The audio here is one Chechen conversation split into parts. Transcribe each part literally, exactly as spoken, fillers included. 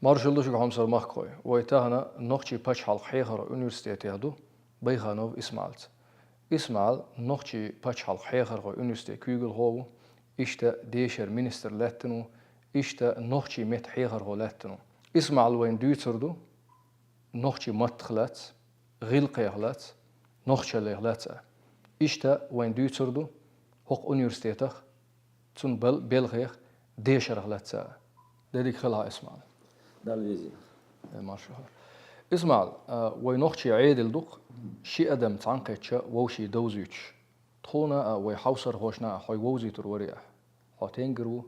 Маршалла шуьга, хьомсара махкахой. Вай тахан нохчийн пачхьалкхан хьехархойн университетехь ду Байханов ИсмаӀалца. ИсмаӀал нохчийн пачхьалкхан хьехархойн университетан куьйгалхо ву, иштта дешаран министр лаьттина ву, иштта нохчийн меттан хьехархо лаьттина ву. ИсмаӀала вайна дуьйцур ду нохчийн маттах лаьцна, гӀиллакхех лаьцна, нохчаллех лаьцна а. Иштта вайна дуьйцур ду хӀокху университетах, цуьнан бел-, белхех, дешарх лаьцна а. Де дика хуьлда, ИсмаӀал. Далла везийла. Э, маршалла. ИсмаӀал, а, вай нохчийн Ӏедал ду-кх ши адам цхьаьнакхетча вовшийн довзуьйтуш. Тхуна а, вай хьовсархошна а хьо вовзуьйтур вара ахь. Хьо стенгара ву,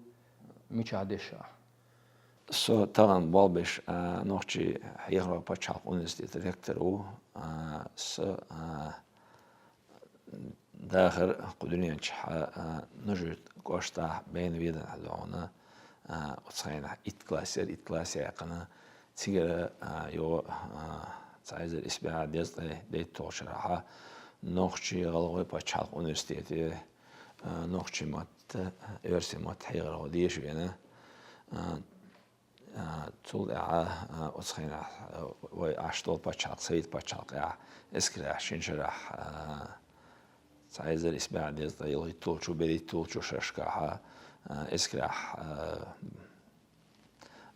мичахь дешна ахь? Со тахана болх беш, а, нохчийн хьехархойн пачхьалкхан университетан ректор ву. А, со, а, дахар кху дуьнен чохь, а, Нажи-Юьртан кӀоштахь Бена-Веданахь ду хьуна, а, оцу хенахь итт класс яра, итт класс яьккхина. Цигара, а, йо, а, цхьа эзар исс бӀе дезткъе дейтталгӀачу шарахь нохчийн-гӀалгӀайн пачхьалкхан университете, а, нохчийн матта, оьрсийн матта хьехархо деша веана. А, а, цул тӀаьхьа, а, оцу хенахь, а, вай Ӏаш долу пачхьалкх, Советан пачхьалкхехь, эскарехь шина шарахь, а, цхьа эзар исс бӀе дезткъе ялхитталгӀачу, берхӀитталгӀачу шерашкахь, а, эскарехь, а,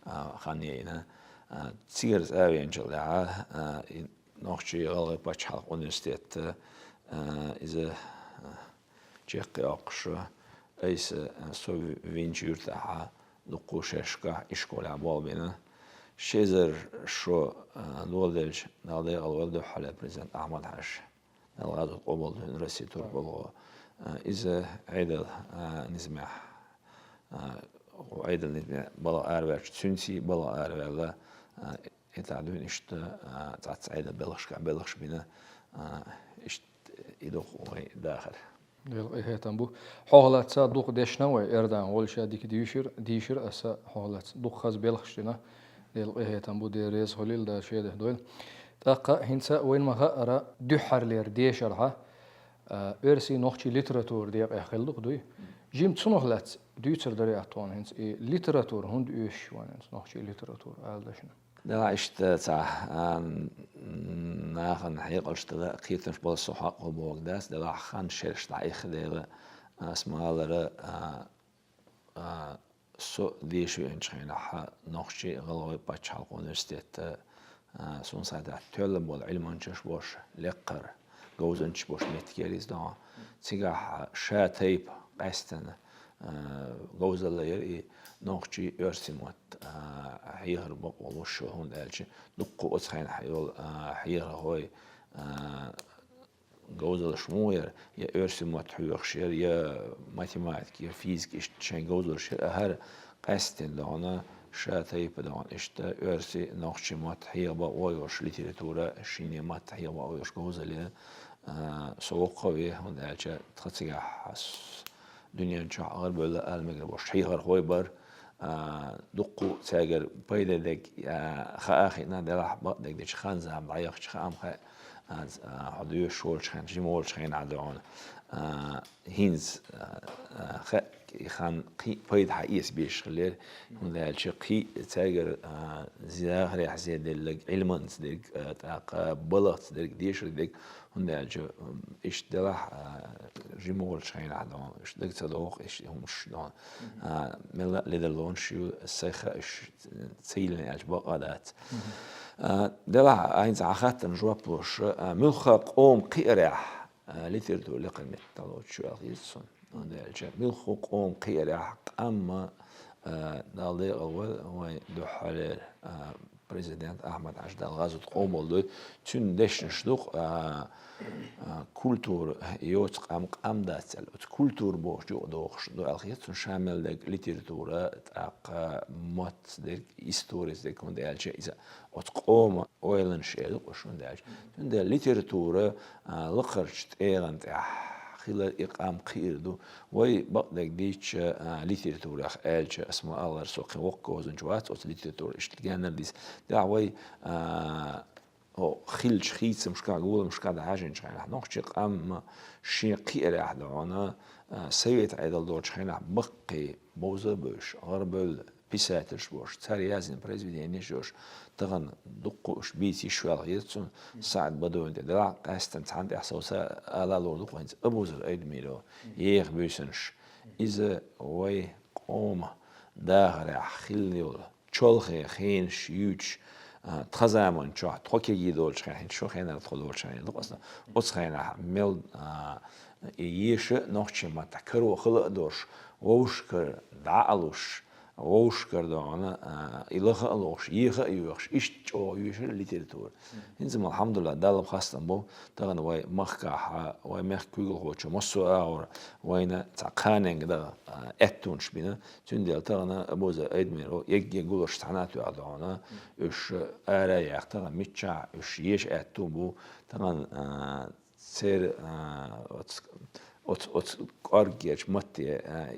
а, хан яйна. А, цигара цӀа а веанчул тӀаьхьа, а, и нохчийн-гӀалгӀайн пачхьалкхан университет, а, иза, а, чекхйоккхуш, айса, а, со винчу юьртахь дуккха шерашкахь ишколехь болх бина. Ши эзар шо, а, доладелча, Дала декъал войла, дуьххьарлера президент Ахьмад-Хьаьжа, Дала гӀазот къобалдойла, Россин турпалхо. А, иза Ӏедал, а, низамехь, а, Ӏедал низамехь балха араваьлча, цуьнца балха араваьлла, а, и тӀаьхьа дуьйна иштта, а, цхьацца Ӏедалан белхашкахь белхаш бина, а, иштта и ду-кх вайн дахар. Делан къинхетам бу. Хьох лаьцна дукха дешна вай, Эрдан волча дика дийшира, дийшира аса хьох лаьцна. Дукха хаза белхаш дина. Делан къинхетам бу, Дела реза хуьлийла, Дала шен духьа дойла. ТӀаккха хӀинца вайна ма-хаъара, дуьххьарлера дешархьа, а, оьрсийн, нохчийн литература декъехь хилла ду-кх, дуй? Жимма цунах лаьцна дуьйцур дарий ахь тхуна хӀинца, и литература хӀунда оьшуш ю вайна хӀинца, нохчийн литература, ала дашна? Делахь иштта цхьа, а, м, нахана хьекъалш дала кхетамаш бала со хьакъ бохург дац, делахь хан шераш дӀаихна дела, аса ма-аллара, а, а, со деша веанчу хенахь нохчийн-гӀалгӀайн пачхьалкхан университетан, а, суна схьадахьа тоьлла болу Ӏилманчаш болуш лекхара, говзанчаш болуш меттиг яра иза догӀу. Цигахь ша тайпа къаьстина, а, говзалла яра и нохчийн, оьрсийн мотт, а, хьехар бакъо луш, хӀунда аьлча дуккха оцу хенахь йолу, а, хьехархой, а, говзаллаш муха яра, я оьрсийн мотт хьоьхуш яра, я математика, я физика, иштта шайн говзаллаш яра, а хӀара къаьсттина догӀу, ша тайпа догӀу, иштта оьрсийн, нохчийн мотт хьеха бакъо йолуш литература, шинне мотт хьеха бакъо йолуш говзалла яра, а, со воккха а ве, хӀунда аьлча тхан цигахь ас дуьнен чохь гӀарабевлла ала мегар болуш хьехархой бара, а, дуккха цаьргара пайда дерг, а, хаа а хиъна, делахь бакъдерг дечу хан-зама дӀаяхча хаам хаьа, а, а, хьо доьшуш волчу хенахь, жима волчу хенахь догӀу, а, хӀинца, а, а, хаьа, и хан кхин а пайда хьаэца безаш хилира, хӀунда аьлча кхин а цаьргара, а, дахарехь зе делларг, Ӏилманца дерг, а, тӀаккха балхаца дерг, дешарца дерг, хӀунда аьлча, м, иштта делахь, а, жима волчу хенахь догӀу, иштта дага ца догӀу, иштта и хӀумаш догӀу. А, мелла а ледарлонаш ю, сайх а уьш ца йиллина аьлча бакъ а дац. А, делахь, а, хӀинца хьан хаттарна жоп луш, а, муьлхха къоман кхиарехь, а, литература лекхара меттиг лоцуш ю аьлла хета суна. ХӀунда аьлча муьлхха къоман кхиарехь къам, а, Дала декъал войла вайн дуьххьарлера, а, президент Ахьмад-Хьаьжа, Дала гӀазот къобалдойла, цуьнан дешнаш ду-кх, а, а, культура йоцу къам, къам дац аьлла, оцу культура бохучу юкъа дохуш ду аьлла хета суна, ша мел дерг литература, тӀаккха мотт дерг, истори дерг, хӀунда аьлча иза оцу къоман ойланаш эр ду-кх уьш, хӀунда аьлча. Цундела литература, а, лакхарчу тӀегӀан тӀехь хилар и къам кхиар ду. Вай бакъдерг дийцча, а, литературах аьлча, аса ма-аллара, со кхин воккха говзанча вац оцу литературан иштта геннара дийца. Делахь вай, а, о, хиллачу хийцамашкахь, голамашкахь дӀахьаьжначу хенахь, нохчийн къам шен кхиарехь догӀу, а, совет Ӏедал долчу хенахь баккхий бовза а бевзаш, гӀарабевлла, писательш болуш, цара яздина произведенеш йолуш, тахана дуккха уьш бийца йиш йолу хета суна, СаӀад Бадуевн тӀе делахь а, къаьсттина цхьанна тӀехь совца ала лур ду-кх хӀинца Абузар Айдамиров еха буьйсанаш. Иза вай къоман дахарехь хилла йолу чолхе хенаш юьйцуш, а, тхан заманчохь, тхо кегий долчу хенахь, хӀинца шун хенара тхо долчу хенахь ду-кх аса, оцу хенахь мел, а, и еша нохчийн маттахь каро хала а долуш, вовшашкара дӀа а луш, вовшашкара догӀана, а, и лаха а лохуш, еха а йоьхуш, иштта чӀогӀа йоьшура литература. ХӀинца ма, алхьамдулиллахӀ, Далла хастам бу, тахана вай махкахь, вай мехкан куьйгалхочо массо а агӀор вайна цхьа кханенга даха, а, аьттонаш бина. Цундела тахана Абузар Айдамиров эггара гулаш цхьаьна а тоьхна догӀана, уьш ара а яьхна, тахана миччахь уьш еша аьтту бу, тахана, а, церан, а, оцу, оцу, оцу кӀорггерчу матте, а,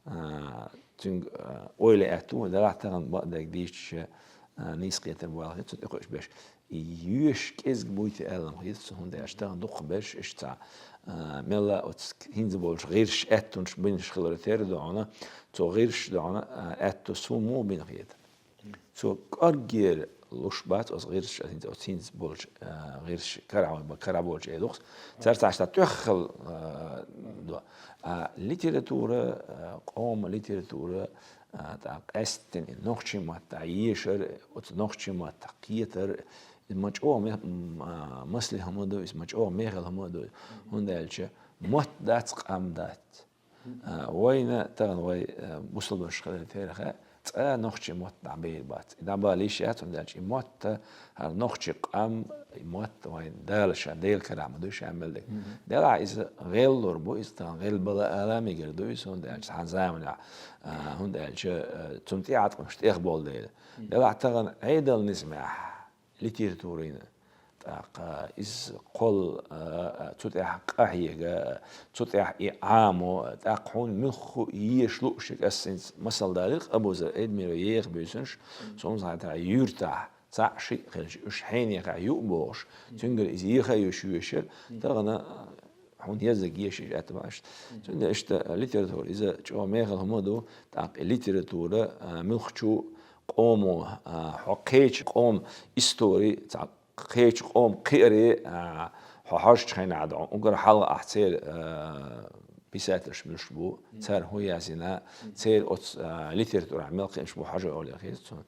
а, цуьнга, а, ойла аьтту, делахь тахана бакъдерг дийцича, а, нийса кхетар бу аьлла хета цунна тӀекхуьуш берш. И йоьшуш кӀезиг буй те аьлла-м хета цунна, хӀунда аьлча тахана дукхахберш иштта цхьа, а, мелла а оцу хӀинца болчу гӀирсаша аьттонаш бинаш хиларе терра догӀана, цо гӀирсаша догӀана, а, аьтту суна муха бина хета. Цо кӀорггера луш бац оцу гӀирсаша, хӀинца оцу хӀинца болчу, а, гӀирсаша карахь, карахь болчу элира-кх. Цара цхьаьш цхьа тӀеххьал, а, до. А литература, а, къоман литература, а, тӀаккха къаьсттина и нохчийн маттахь ешар, оцу нохчийн маттахь кхетар, иза ма чӀогӀа ме-, м, а, маслиъ хӀума ду, иза ма чӀогӀа мехала хӀума ду, хӀунда аьлча мотт дац, къам дац. А, вайна тахана вай, а, бусалбанаш хиларе терра, цкъа а нохчийн мотт дӀабийр бац. И дӀабала йиш яц, хӀунда аьлча и мотт, хӀара нохчийн къам, и мотт вайн Дала ша, Делан карахь ма ду ша мел дерг. Делахь иза гӀеллур бу, иза тахана гӀелбала ала мегар ду иза, хӀунда аьлча цхьана заманахь, а, хӀунда аьлча, а, цунна тӀеӀаткъамаш тӀех болу дела. Делахь тахана Ӏедалан низамехь литературина, тӀаккха иза кхолла, а, а, цу тӀехь къахьега, цу тӀехь и Ӏамо, тӀаккха хьуна муьлхха а еша лууш ерг, ас хӀинца масал далийра-кх Абузар Айдамиров еха буьйсанаш, со хӀинца хьайна юьртахь цхьаъ шиъ хилча, уьш хьенехьа юъ бохуш, цуьнгара иза еха а йоьшуш, тахана, а, хьуна яздарг еша аьтта ма аьшта. Цундела иштта литература иза чӀогӀа мехала хӀума ду, тӀаккха и литература, а, муьлххачу къомо, а, хьо кхечу къоман истори, цхьа кхечу къоман кхиаре, а, хьо хьожучу хенахь догӀу, уггар хьалха ахь церан, а, писательш муьлш бу, цара хӀун яздина, церан оцу, а, литературахь мел кхиамаш бу хьожа олий хета цунна.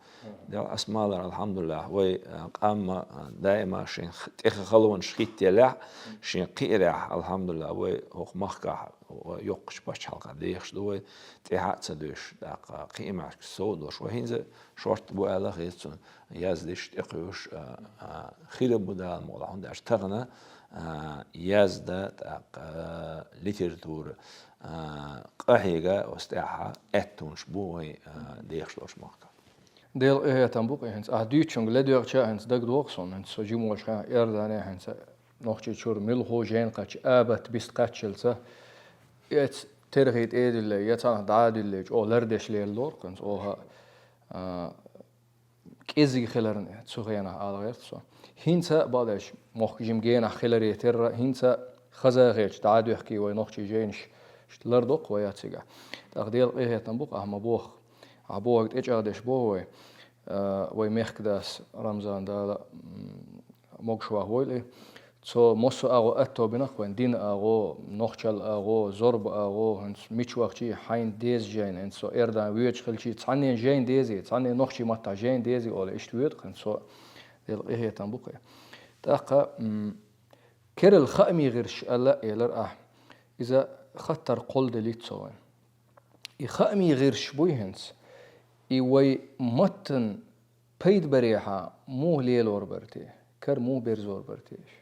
Делахь ас ма-аллара, алхьамдулиллахӀ, вай, а, къам, а, даима шен х-, тӀех халонаш хӀиттаеллехь, шен кхиарехь, алхьамдулиллахӀ, вай хӀокху махкахь, вай йоккхачу пачхьалкхехь дехаш ду вай, тӀаьхьа а ца дуьсуш, тӀаккха кхиамашка сов долуш. Вай хӀинца шортта бу аьлла хета цунна, яздеш, тӀекхуьуш, а, а, хир а бу Дала мукъалахь, хӀунда аьлча тахана, а, яздан, тӀаккха литература, а, къахьега оцу тӀехь аьттонаш бу вай, а, дехаш долчу махкахь. Делан къинхетам бу-кх и хӀинца. Ахь дуьйцучуьнга ледоьгӀча а хӀинца дагадогӀу суна, хӀинца со жима волчу хенахь Иордане хӀинца Нохчийчуьра муьлхха а жайна кхаьчча, абат бист кхаьччалца, я ц-, терхий тӀе а диллина, я цхьанхьа дӀа а диллина, чӀогӀа лардеш лелла дара-кх хӀинца оха, а, кӀезиг хиларна цу хенахь ала гӀерта со. ХӀинца а бакъдерг мохк жима генахь хиларе терра, хӀинца а хаза а хилча, дӀа а доьхкий вай нохчийн жайнаш, иштта лардо-кх вай цигахь. ТӀаккха Делан къинхетам бу-кх, ахь ма боху. Ахь бохург тӀечӀагӀдеш боху вай. А, вай мехкан дас Рамзан, Дала, м, могуш вахавойла и. Цо массо а агӀо аьтто бина-кх вайн, динан агӀо, нохчаллин агӀо, зорбан агӀо, хӀинца мича вахча а хьайна деза жайна, хӀинца со Иордан воьдуш хилча а цхьаннен жайна дезий, цхьаннен нохчийн маттахь жайна дезий олий, иштта воьду-кх хӀинца со, Делан къинхетам бу-кх и. ТӀаккха, м, керла хаамийн гӀирсаш аьлла а элира ахь, иза хаттар кхолладеллийтта со вайн. И хаамийн гӀирсаш буй хӀинца, и вай маттана пайда барехьа муха лелор бара те, кара муха берзор бара те уьш?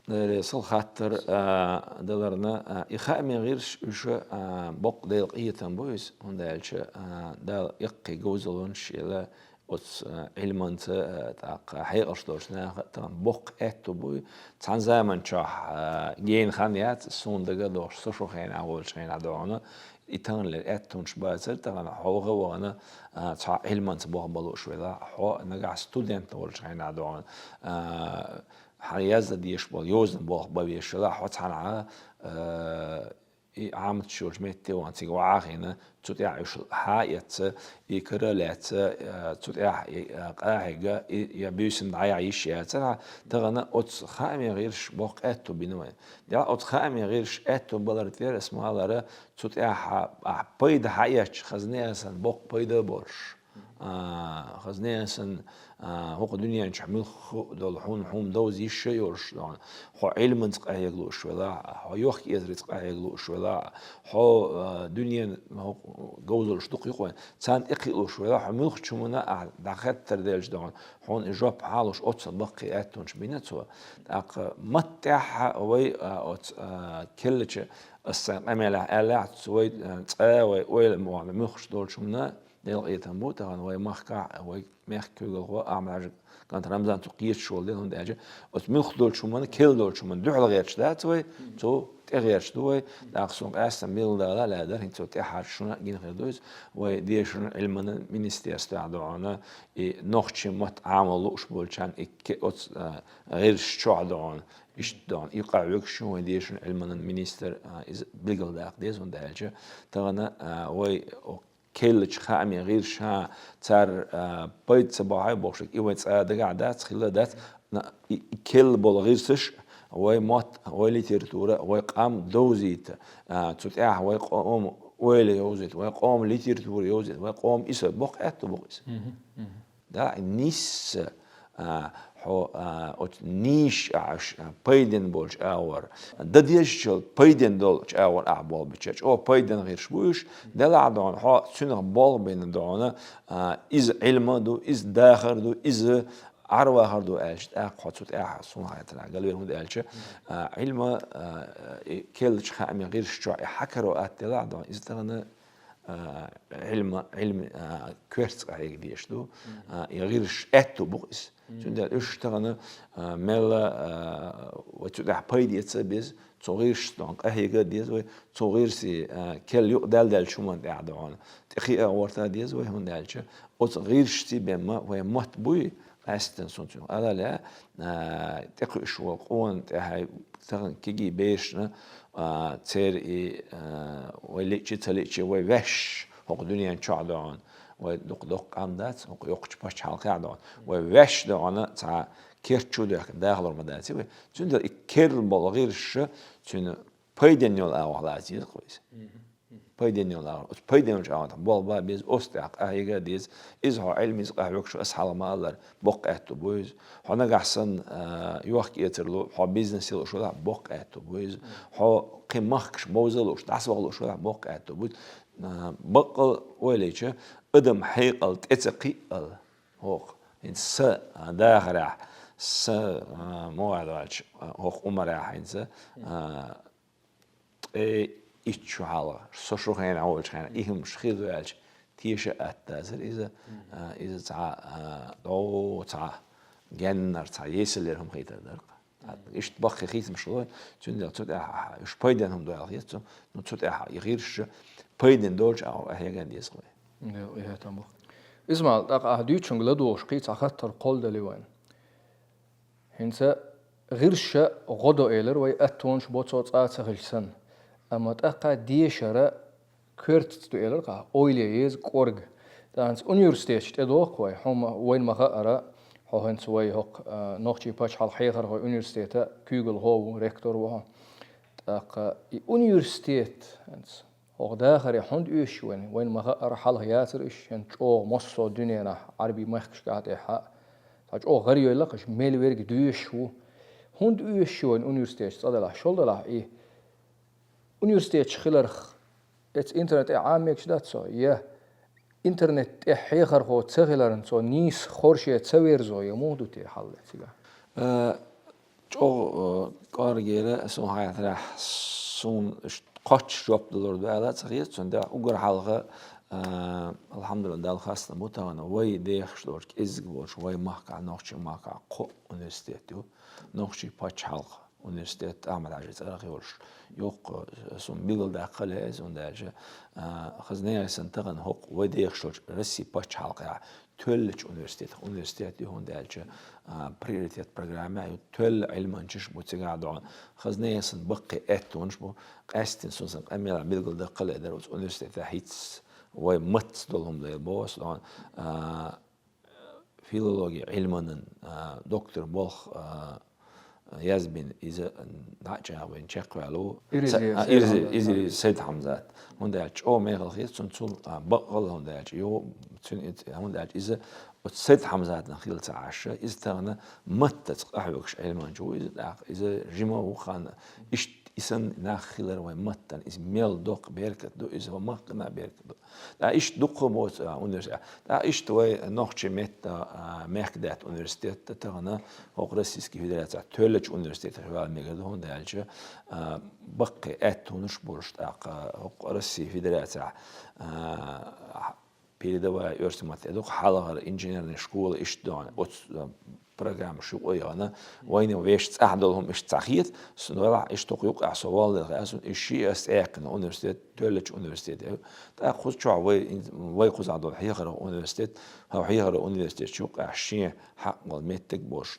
Дера, сал хаттар, а, даларна, а, и хаамийн гӀирсаш уьш, а, боккха Делан къинхетам бу иза, хӀунда аьлча, а, Дала иккхий говзаллонаш елла оцу, а, Ӏилманца, а, тӀаккха хьекъалш долчу наха а тахана боккха аьтто буй. Цхьана заманчохь, а, гена хан яц, суна дага а догӀуш, со шун хенахь волчу хенахь догӀана, и таханлера аьттонаш бацара, тахана хьо ваха а вахана, а, цхьа Ӏилманца болх бан лууш велахь, хьо нагахь студент волчу хенахь догӀана, а, хьан яздан дезаш болу йозанан болх бан везаш велахь, хьо цхьанхьа, а, и Ӏаматаш йолчу метте ван цига ваӀахийна, цу тӀехь уьш хьа а эцца, и кара а лаьцна, а, цу тӀехь и, а, къахьега, и, я буьйсанна дӀаяхьа йиш яцара, тахана оцу хаамийн гӀирсаша боккха аьтто бина вайн. Делахь оцу хаамийн гӀирсаша аьтто балар тӀера аса ма-аллара, цу тӀехь ахь пайда хьаэцча, хазна а санна, боккха пайда а болуш. А, хазна а санна, а, хӀокху дуьнен чохь муьлхха долу хьуна хӀума довза йиш а йолуш, хьо Ӏилманца къахьега лууш велахь а, хьо йохк-эзарица къахьега лууш велахь а, хьо, а, дуьнен хӀокху говзаллаш дукха ю-кх вайн, царна тӀекхиа лууш велахь а, хьо муьлххачу хӀуманна ахь дӀахеттар делча дохьуна, хьуна и жоп хьалуш оццул баккхий аьттонаш бина цо. ТӀаккха маттехь а вай, а, оцу, а, келлачу, ас сайн къамелехь аьллехь, цу вай, а, цкъа а вай ойла ма-, муьлххачу долчу хӀуманна, делкъетам бу тахана вай махкахь, вай мехкан куьйгалхо Ахьмад-Хьаьжин кӀант Рамзан цу кхеташ волу дела, хӀунда аьлча оцу муьлхха долчу хӀуманна, керла долчу хӀуманна дуьхьал гӀерташ дац вай, цу тӀе гӀерташ ду вай. ТӀаккха суна къаьстина милла дала а лаьа дара, хӀинца цу тӀаьхьарчу шуна гина хир ду иза, вай дешаран Ӏилманан министерствехь дохьуна, и нохчийн мотт Ӏамал лууш болчарна и ке-, оцу, а, гӀирсаш чохь дохьуна, иштта дохьуна, и къахьоьгуш ю вайн дешаран Ӏилманан министр, а, иза билгалдаккха деза, хӀунда аьлча тахана, а, вай керла хаамийн гӀирсаша цара, а, пайда ца бохьий бохуш, и вайн цкъа дагахь дац, хилла дац, на-, и, и керла болу гӀирсаш вай мотт, вай литература, вай къам довзийта, а, цу тӀехь вай къоман ойла йовзийта, вай къоман литература йовзийта, вай къоман иса боккха аьтто бу-кх иза. Да, и нисса, а, хьо, а, оцу нийсачу ахь уьш, а, пайденна болчу агӀор, дан дезачул пайденна долчу агӀор ахь болх бича, чӀогӀа пайденна гӀирсаш бу уьш, делахь а дохьуна, хьо цуьнах болх бина дохьуна, а, иза Ӏилма а ду, иза дахар а ду, иза Ӏаравахар а ду аьлча, тӀаккха хьо цу тӀехь суна хетарехь галвер, хӀунда аьлча, а, Ӏилма, а, и керла хаамийн гӀирсаш чохь и хьакаро атта делахь а дохьуна, иза тахана а, Ӏилма, Ӏилма, а, коьртаца къахьега дезаш ду, а, и гӀирсаш аьтто бу-кх иза. Цундела уьш тахана, а, мелла, а, вай цу тӀехь пайда эца а беза, цу гӀирсашца дохьуна къахьега а деза вай, цу гӀирсийн, а, керла юкъа даьлла даьллачу хӀуманна тӀехь дохьуна тӀекхиа а гӀорта а деза вай, хӀунда аьлча оцу гӀирсашций бен ма вайн мотт буй, къаьсттина суна цуьнах ала а лаьа, а, тӀекхуьуш волу къона тӀехь тахана кегий берашна, а, церан и, а, вай лиъча а, ца лиъча а, вай ваьш хӀокху дуьнен чохь дохьуна, вай дукха доккха къам дац, хӀокху йоккхачу пачхьалкхехь дохьуна, вай ваьш дохьуна цхьа керт чу а доьхкина дахалур ма дац вай. Цундела и керла болу гӀирсаша цуьнан пайденна йолу агӀор лаца еза-кх вай иза. Пайденна йолу агӀор. Оцу пайденна йолчу агӀор тхан болх бан беза, оцу тӀехь къахьега а деза. Иза хьо Ӏилманца къахьоьгуш, аса хьалха ма-аллара, боккха аьтто бу иза. Хьо нагахь санна, а, йохк-эцар ло, хьо бизнес йолуш велахь, боккха аьтто бу иза. Хьо кхин махкаш бовза а лууш, дӀасаваха лууш велахь, боккха аьтто бу иза. А, баккъал ойла йича, адам хьекъал тӀе ца кхиъал, хӀокху, хӀинца сан, а, дахарехь, сан, а, муха аьлла ваьлча, а, хӀокху Ӏумарехь хӀинца, а, ткъе итт шо хьалха, со шу хенахь волчу хенахь, и хӀумаш хир ду аьлча, теша а атта дацара иза, а, иза цхьа, а, догӀу цхьа геннара цхьа есалера хӀума хийтар дара-кх. Иштта баккхий хийцамаш лой, цундела цу тӀехь уьш пайденна хӀума ду аьлла хета цунна, ну, цу тӀехь и гӀирсаша пайденна долчу агӀор къахьега а деза-кх вай. Иза ма-аллара, тӀаккха ахь дуьйцучуьнга ладугӀуш кхин цхьа хаттар кхолладали вайн. ХӀинца гӀирсаша гӀо до элира вай, аттонаш бо цо цкъа а ца хилча санна. Амма тӀаккха дешара коьртаца ду элира-кх, ойла е еза кӀорга. ТӀаккха университеташ тӀедоху-кх вай, хьуна вайна ма-хаъара, хьо хӀинца вай хӀокху, а, нохчийн пачхьалкхан хьехархойн университетан куьйгалхо ву, ректор ву хьо. ТӀаккха и университет хӀинца хӀокху дахаре хӀунда оьшуш ю вайн? Вайна ма-хаъара, хьалха яцара уьш, шен чӀогӀа массо а дуьненахь, Ӏарбийн мехкашкахь а тӀехь а, цхьа чӀогӀа гӀара йойла-кх уьш, мел верг доьшуш ву. ХӀунда оьшуш ю вайн университеташ, цкъа делахь, шол делахь и? Университеташ хиларх, эцца интернет тӀехь Ӏаммегаш дац цо, я интернет тӀехь хьехархо ца хиларна, цо нийса хорше ца верзо, я муха ду те хьал цигахь? Э, чӀогӀа, э, кӀоргера, суна хетарехь, суна ш-, кхоччуш жоп далур ду аьлла а ца хета, цундела уггар хьалха, э, алхьамдулиллахӀ, Далла хастам бу тахана, вай дехаш долчу кӀеззиг болчу вай махкахь, нохчийн махкахь кхо университет ю, нохчийн пачхьалкх университет Ахьмад-Хьажий цӀарах йолуш. Йоккха, сун билгалдаккха лаьа иза, хӀунда аьлча, а, хаза нехасан тахана хӀокху вай дехаш долчу Росси пачхьалкхехь тоьллачу университетах университет ю, хӀунда аьлча, а, приоритет программа ю, тоьлла Ӏилманчаш бу цигахь догӀун. Хаза нехасан баккхий аьттонаш бу, къаьстина сун сан къамелехь билгалдаккха лаьа дара оцу университетехь хӀинцца вай маттаца долу хӀума дела боху ас догӀун. А, филологи Ӏилманан, а, доктор болх, а, язбина, иза дӀа а чӀагӀбина чекхваьлла ву. Иризи Са-, а, Сайд Иризи, Хьамзат. Иризи Сайд Хьамзат. ХӀунда аьлча чӀогӀа мехала хета цунна цул, а, баккъалла, хӀунда аьлча йо-, цуьнан и-, хӀунда аьлча иза оцу Сайд Хьамзатна хилла ца Ӏаш, иза тахана маттаца къахьоьгуш Ӏилманча ву, иза тӀаккха, иза жима ву хан, иштта и санна нах хилар вайн маттана, иза мел доккха беркат ду, иза вайн махкана беркат ду. ТӀаккха иштта дуккха боцу, а, университет. ТӀаккха иштта вай нохчийн метта, а, мехкдаьтта университет тахана хӀокху Российский Федерацехь тоьллачу университетах вала мегар ду, хӀунда аьлча, а, баккхий аьттонаш болуш тӀаккха хӀокху Российский Федерацехь, а, передовая оьрсийн маттахь ду, хьалхара инженерная школа иштта догӀун, оцу, а, программаш юкъа яхана, вайна вешан цӀахь долу хӀума иштта ца хета, сан велахь иштта хӀокху юкъахь со валла дела хаьа, сан и шиъ ас цӀаьккхина университет, тоьллачу университете. ТӀаккха кхуза чохь вай, вай кхузахь долу хьехархо университет, хьо хьехархо университет чу юкъахь шен хьакъ болу меттиг болуш,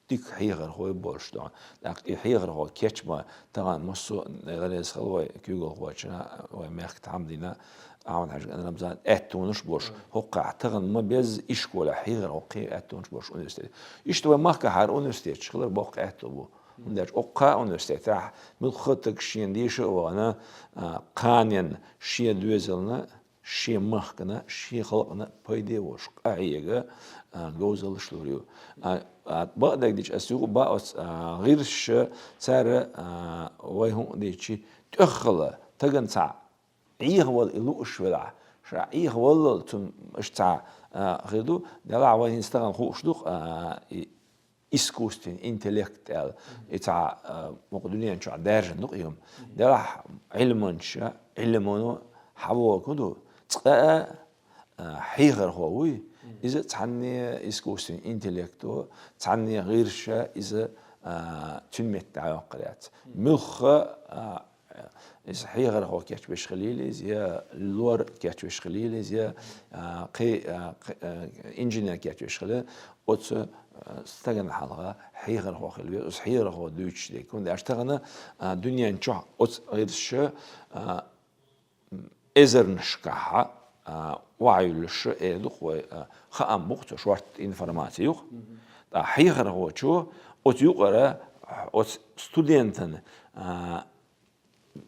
дика хьехархой болуш догӀун. ТӀаккха и хьехархо кечма тахана массо а гӀалез хала вай куьйгалхочунна, вай мехкан Хьамдина, Ахьмад-Хьаьжин Рамзан аьттонаш болуш, хӀокхахь тахана ма безза ишколехь хьехархо кхин аьттонаш болуш университет. Иштта вай махкахь хӀара университеташ хилар боккха аьтто бу. ХӀунда аьлча оккха университетехь муьлхха а таг шена деша а вахана, а, кханенна шен доьзална, шен махкана, шен халкъана пайде а волуш къахьега, а, говзаллаш лур ю. А, а, бакъдерг дича ас юха а бан оцу, а, гӀирсаша цара, а, вай хӀун а дийцича, тӀеххьала тагана цхьаъ Ӏехавала и лууш велахь, ша Ӏехаваллал цунна иштта цхьа, а, хир ду, делахь вайн хӀинца тахана хууш ду-кх, а, и искусственный интеллект аьлла, и цхьа, а, мукъа дуьнен чохь даьржина ду-кх и хӀума. Делахь Ӏилманча, Ӏилмано хьавогу ду, цкъа а, а, хьехархо вуй, иза цхьанне искусственный интеллекто, цхьанне гӀирсаша иза, а, цуьнан метта дӀайоккхур яц. Муьлхха, а, иза хьехархо кечвеш хилийла иза, я лор кечвеш хилийла иза, я, а, кхин, а, кхин, а, инженер кечвеш хилийла, оцу, а, стагана хьалха хьехархо хила веза, оцу хьехархо дуьйцуш дерг. ХӀунда аьлча тахана, а, дуьнен чохь оцу гӀирсаша, а, эзарнашкахь, а, охьаюьллуш эр ду-кх вай, а, хаам бу-кх цо, шортта информаци ю-кх. Ткъа хьехархочо оцу юкъара, оцу студентана, а,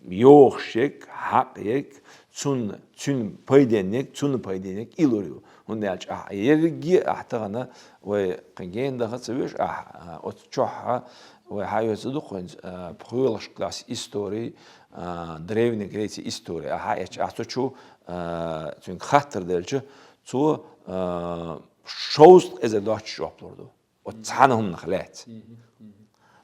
йогӀуш ерг, хьакъ ерг, цунна, цуьнан пайденна ерг, цунна пайденна ерг и лур ю. ХӀунда аьлча ахь ерриге а ахь тахана вай кхин гена даха а ца веш, ахь, а, оцу чохь а вай хьаоьцу ду-кх хӀинца, а, пхоьалгӀачу классе истори, а, Древней Греции истори ахь хьаэцча, ахь цу чу, а, цуьнга хаттар делча, цо, а, шовзткъа эзар доцчу жоп лур ду. Оцу цхьана хӀуманах лаьцна.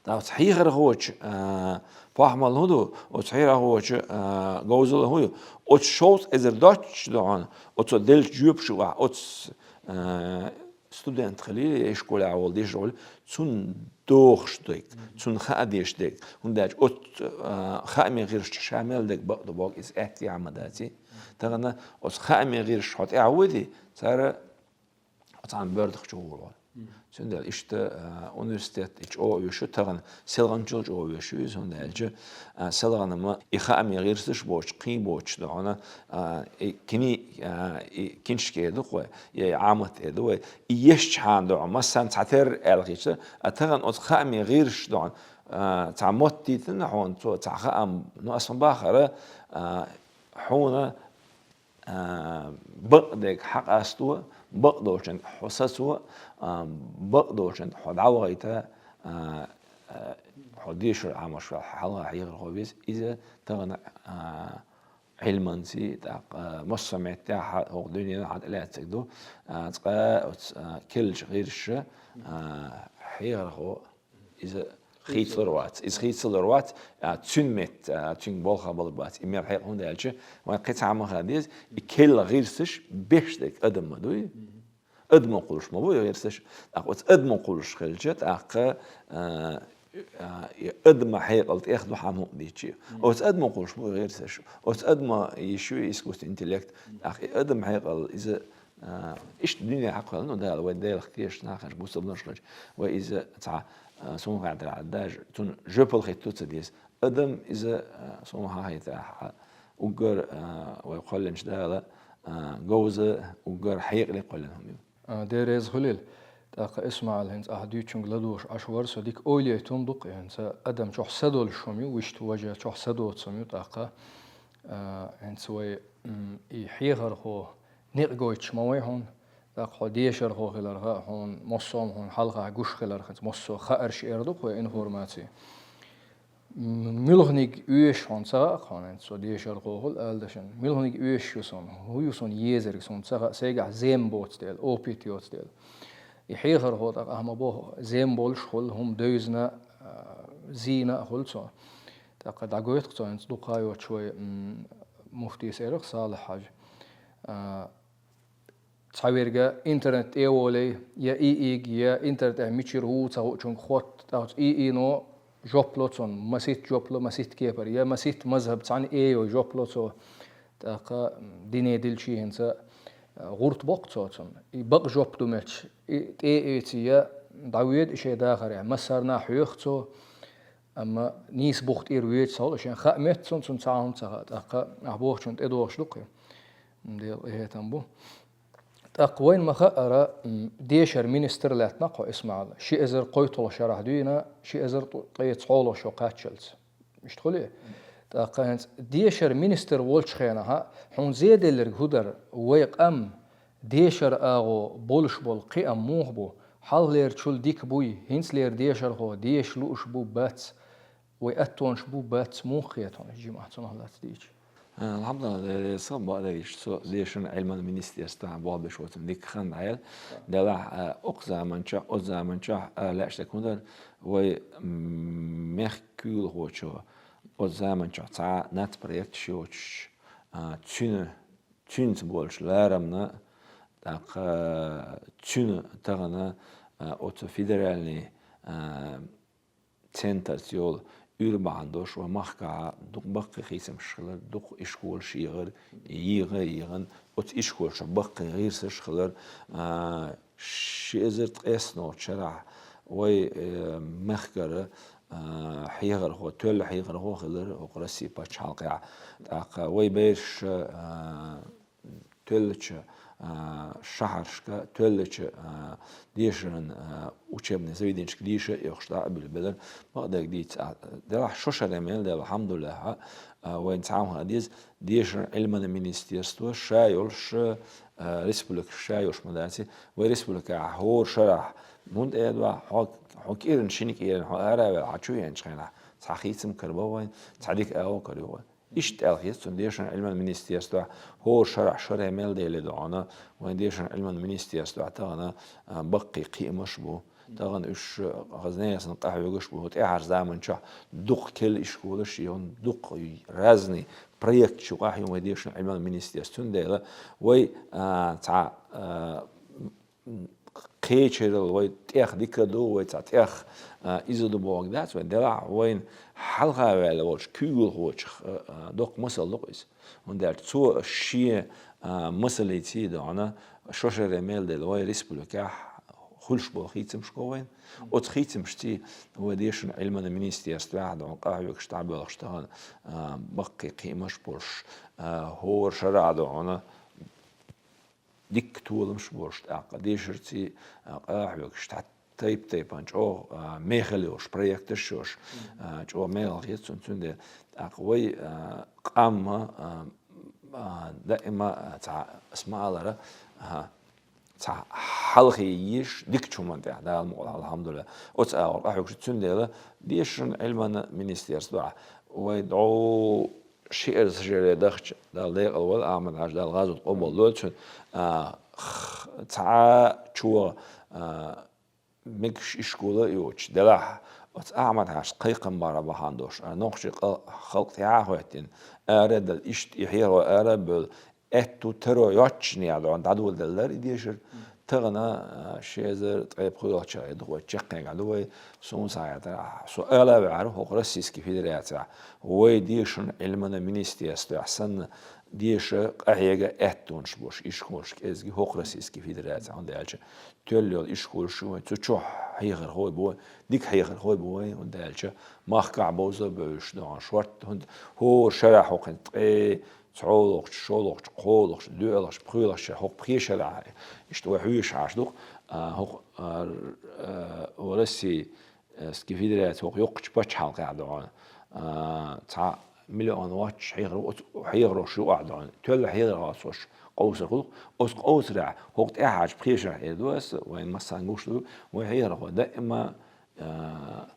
Ткъа оцу хьехархочу, а, похӀмалла хӀун ду, оцу хьехархочу, а, говзалла хӀун ю? Оцу шовзткъа эзар доцчу догӀун, оцо деллачу жоьпашна, оцу, а, студент хилийла, я ишколехь волу дешар волу, цунна догӀуш дерг, цунна хаа дезаш дерг. ХӀунда аьлча оцу, а, хаамийн гӀирсаша ша мел дерг бакъ ду боху, иза аьттехьа ма даций. Тахана оцу хаамийн гӀирсаша хьо тӀаьхьа вуьйти, цара цхьана боьртах чу гӀур вара. Цундела иштта, а, университет и чӀогӀа оьшу, тахана селханчул чӀогӀа оьшу иза, хӀунда аьлча, а, селхана ма и хаамийн гӀирсаш боцуш, кхин боцуш ду хьуна, а, и кини-, а, и киншка эр ду-кх вай, я и Ӏамат эр ду вай, и ешчхьана ду хьуна, массарна цхьатерра аьлла хийцар, а тахана оцу хаамийн гӀирсаш ду хьуна, а, цхьа мотт дитина хьуна цо, цхьа хаам, ну, ас ма бахара, а, хьуна, а, бакъдерг хьакъасто, бакъдолчуьнга хьо сацо, а, бакъдолчуьнга хьо дӀавахийта, а, а, хьо дешар Ӏамош ваьлла хьалха хьехархо веза, иза тахана, а, Ӏилманций, тӀаккха, а, массо а меттехь хӀокху дуьненахь хьан тӀелаьцнарг ду, а, цкъа оцу, а, керлачу гӀирсаша, а, хьехархо, иза хийцалур вац. Иза хийцалур вац, а, цуьнан метта, а, цуьнга болх а балур бац. И мел хьекъал, хӀунда аьлча, вайн кхин цхьа а ма хаа деза, и керла гӀирсаш беш дерг адам ма дуй. Адамо кхуллуш ма бу и гӀирсаш. ТӀаккха оцу адамо кхуллуш хилча, тӀаккха, а, А, и адаман хьекъал тӀех ду хьан мукъа дийчи. Оцу адамо кхулш бу гӀирсаш. Оцу адамо йиш ю искусственный интеллект. ТӀаккха и адаман хьекъал иза, а, иштта дуьне хьакхоьллина, ну, Дала вай Делах тешаш нахаш гуцалнаш хилча, вай иза цхьа, а, суна хетарехь, даже цунна жоьпал хӀитто ца деза. Адам иза, а, суна хьахайтарехь, уггар, а, вай кхоьллинчу Дала, а, говза, уггар хьекъале кхоьллина хӀума ю. А, Дела реза хуьлийла. ТӀаккха, ИсмаӀил, хӀинца ахьа дуьйцучуьнга ладугӀуш Ӏаш вара со, дика ойла яйта хӀума ду-кх и, хӀинца адам чохь са долуш хӀума ю, вуьшта важа чохь са доцу хӀума ю, тӀаккха, а, хӀинца вай, м, и хьехархо некъ гойтуш ма вай хьуна, тӀаккха хьо дешархо хиларх а хьуна, массо а хӀума хьуна хьалха гуш хиларх, хӀинца массо а хаарш эр ду-кх вай информаци. М, муьлханиг оьшуш хьуна ца хаьа-кх хьуна, хӀинца со дешархо хуьлу ала дашна. Муьлханиг оьшуш ю суна, хӀун ю суна езарг, суна ца хаьа, сайгахь зем боцу дела, опыт йоцу дела. И хьехархо тӀаккха ахьа ма боху, зем болуш хуьлу, хӀума девзина, а, зийна а хуьлу цо. ТӀаккха дӀагойту-кх цо, хӀинца дукха йоцуш вай, м, муфтийс эр-кх, Салахь-Хьаьжа. А, Цхьаверга интернет тӀе а волий, я ИИ-га, я интернет тӀехь мичара ву ца хуучуьнга хотта, тӀаккха ИИ-но жоп ло цунна, маситта жоп ло, маситта кепара, я маситта мазхӀаб цхьаьна эйо жоп ло цо. ТӀаккха дине дилчи хӀинца, а, гӀурт боккху цо цунна. И бакъ жоп ду мелча, и тӀе а эций, я дӀавоьду и шен дахарехь, массарна а хьоьху цо, амма нийса бух тӀера воьдуш ца хуьлу, шен хаа моьтту цунна, цунна цхьа а хӀума ца хаьа. ТӀаккха ахь бохучунна тӀедогӀуш ду-кх и. Дела къинхетам бу. ТӀаккха вайна ма-хаъара, м, дешара министр лаьттина-кх хьо, ИсмаӀил, ши эзар кхойтталгӀа шарахь дуьйна, ши эзар ткъе цхьолгӀа шо кхаччалц. Иштта хуьлий? ТӀаккха хӀинца дешара министр волчу хенахь хьуна зеделларг хӀун дара, вай къам дешара агӀо болуш болу кхиам муха бу, хьалхалерчул дика буй, хӀинцалера дешархо деша лууш бу, бац, вай аттонаш бу, бац, муха хета хьуна жимахь цунах лаьцна дийча? Алхьамдулиллах, Делера салам бакъдерг иштта со дешаран Ӏилман министерствохь болх беш воцург дика хан дӀаяьлла. Делахь, а, окху заманчохь, оцу заманчохь, а, лаьаш дерг хӀун дара, вай, м, мехкан куьйгалхочо оцу заманчохь цхьа нацпроекташ йоцуш, а, цуьнан, цуьнца болчу ларамна, тӀаккха цуьнан тахана, а, оцу федеральный, а, центрца йолу уьйр бахьана долуш вай махкахь дукха баккхий хийцамаш хилар, дукха ишколаш егӀар, йийгӀа а йигӀан, оцу ишколашкахь баккхий гӀирсаш хилар, а, ши эзар ткъеснолгӀачу шарахь вай, э, мехкара, а, хьехархо, тоьлла хьехархо хилар хӀокху Россин пачхьалкхехь. ТӀаккха вай бераш, а, тоьллачу, а, шахьаршка, тоьллачу, а, дешаран, а, учебный заведенешка дийша а йохуш дӀа а буьллабелира. Бакъдерг дийца, а, делахь шо шаре мел даьлла, алхьамдулиллахь, а, вайна цхьа а хӀума хаа деза, дешаран Ӏилманан министерство ша йолуш, а, республика ша йолуш ма дац, вай республикехь хӀора шарахь, хӀунда аьлла, хьо, хьо кӀиран, шина кӀиран хьо ара а ваьлла, хьо чу веанчу хенахь, цхьа хийцам карабо вайна, цхьа дика агӀо карайо вайна. Иштта аьлла хета цунна дешаран Ӏилманан министерствохь, хӀора шарахь шаре мел делла ду хьуна, вайн дешаран Ӏилманан министерствохь тахана, а, баккхий кхиамаш бу. Тахана уьш, а, хаза несан къахьоьгуш бу. ТӀаьхьарчу заманчохь дукха керла ишколаш ю, дукха разный проекташ ю къахьоьгуш вайн дешаран Ӏилманан министерство. Цундела вай, а, цхьа, а, кхечарал вай тӀех дика ду, вай цхьа тӀех, а, иза ду бохург дац вайн. Делахь вайна хьалха ваьлла волчу куьйгалхочух, а, а, доккха масал ду-кх иза. ХӀунда аьлча цо шен, а, масаллица а ду хьуна, шо шаре мел делла вай республикехь хуьлуш болу хийцамаш го вайна. Оцу хийцамашца вай дешаран Ӏилманан министерствехь а ду хьуна къахьоьгуш дӀабоьлхуш тахана, а, баккхий кхиамаш болуш, а, хӀора шарахь а ду хьуна дикка толамаш болуш, тӀаккха дешарца, а, къахьоьгуш, тӀаккха тайп-тайпана чӀогӀа, а, мехала йолуш, проекташ йолуш, а, чӀогӀа мехала хета цунна, цундела тӀаккха вай, а, къам, а, а, даима, а, цхьа, ас ма-аллара, а, цхьа хьалхе езаш, дикачу хӀуманна тӀехь, Дала мукъалахь, алхьамдулиллахь, оцу агӀор къахьоьгуш, цундела дешаран Ӏилманан министерствохь вай дӀо ши эзар шаре дахча, Дала декъал войла, Ахьмад-Хьаьжа, Дала гӀазот къобал дойла цуьнан, а, х-, цхьа чӀогӀа, а, мегаш ишкола а йоцуш, делахь оцу Ахьмад-Хьаьжас кхайкхам бара бахьана долуш, а, нохчийн къа-, халкъ тӀаьхьа а хӀоьттина, ара а даьлла, иштта и хьехаро ара а бевлла, аьтту таро йоццушехь а ду хьуна дӀадоладеллера и дешар. Тахана, а, ши эзар ткъе пхуьлгӀача шера ду вай чаккхенгахь ду вай, суна схьахетарехь, со ала а ваьхьар хӀокху Российски Федерацехь, вай дешаран Ӏилманан министерствехь санна, деша къахьега аьттонаш болуш ишколаш кӀезиг хӀокху Российски Федерацехь, хӀунда аьлча тоьлла йолу ишколаш ю вайн, цу чохь хьехархой бу вай, дика хьехархой бу вайн, хӀунда аьлча махкахь бовза а бевзаш ду хьуна, шортта хӀунда хӀора шарахь хӀокхуьнан ткъе цхьолгӀачу, шолгӀачу, кхоалгӀачу, доьалгӀачу, пхоьалгӀачу шарахь, хӀокху пхи шарахь, иштта вай хьоьжуш Ӏаш ду-кх, а, хӀокху, а, р-, а, Росси, а, ски Федераци хӀокху йоккхачу пачхьалкхехь ду хьуна, а, цхьа миллион воцчу хьехар, оцу хьехархоша юкъахь ду хьуна, тоьлла хьехархой, цо къовсар хуьлу-кх. Оцу къовсарехь, хӀокху тӀаьхьарчу пхи шарахь эр ду аса, вайн массарна гуш ду, вайн хьехархой даима, а,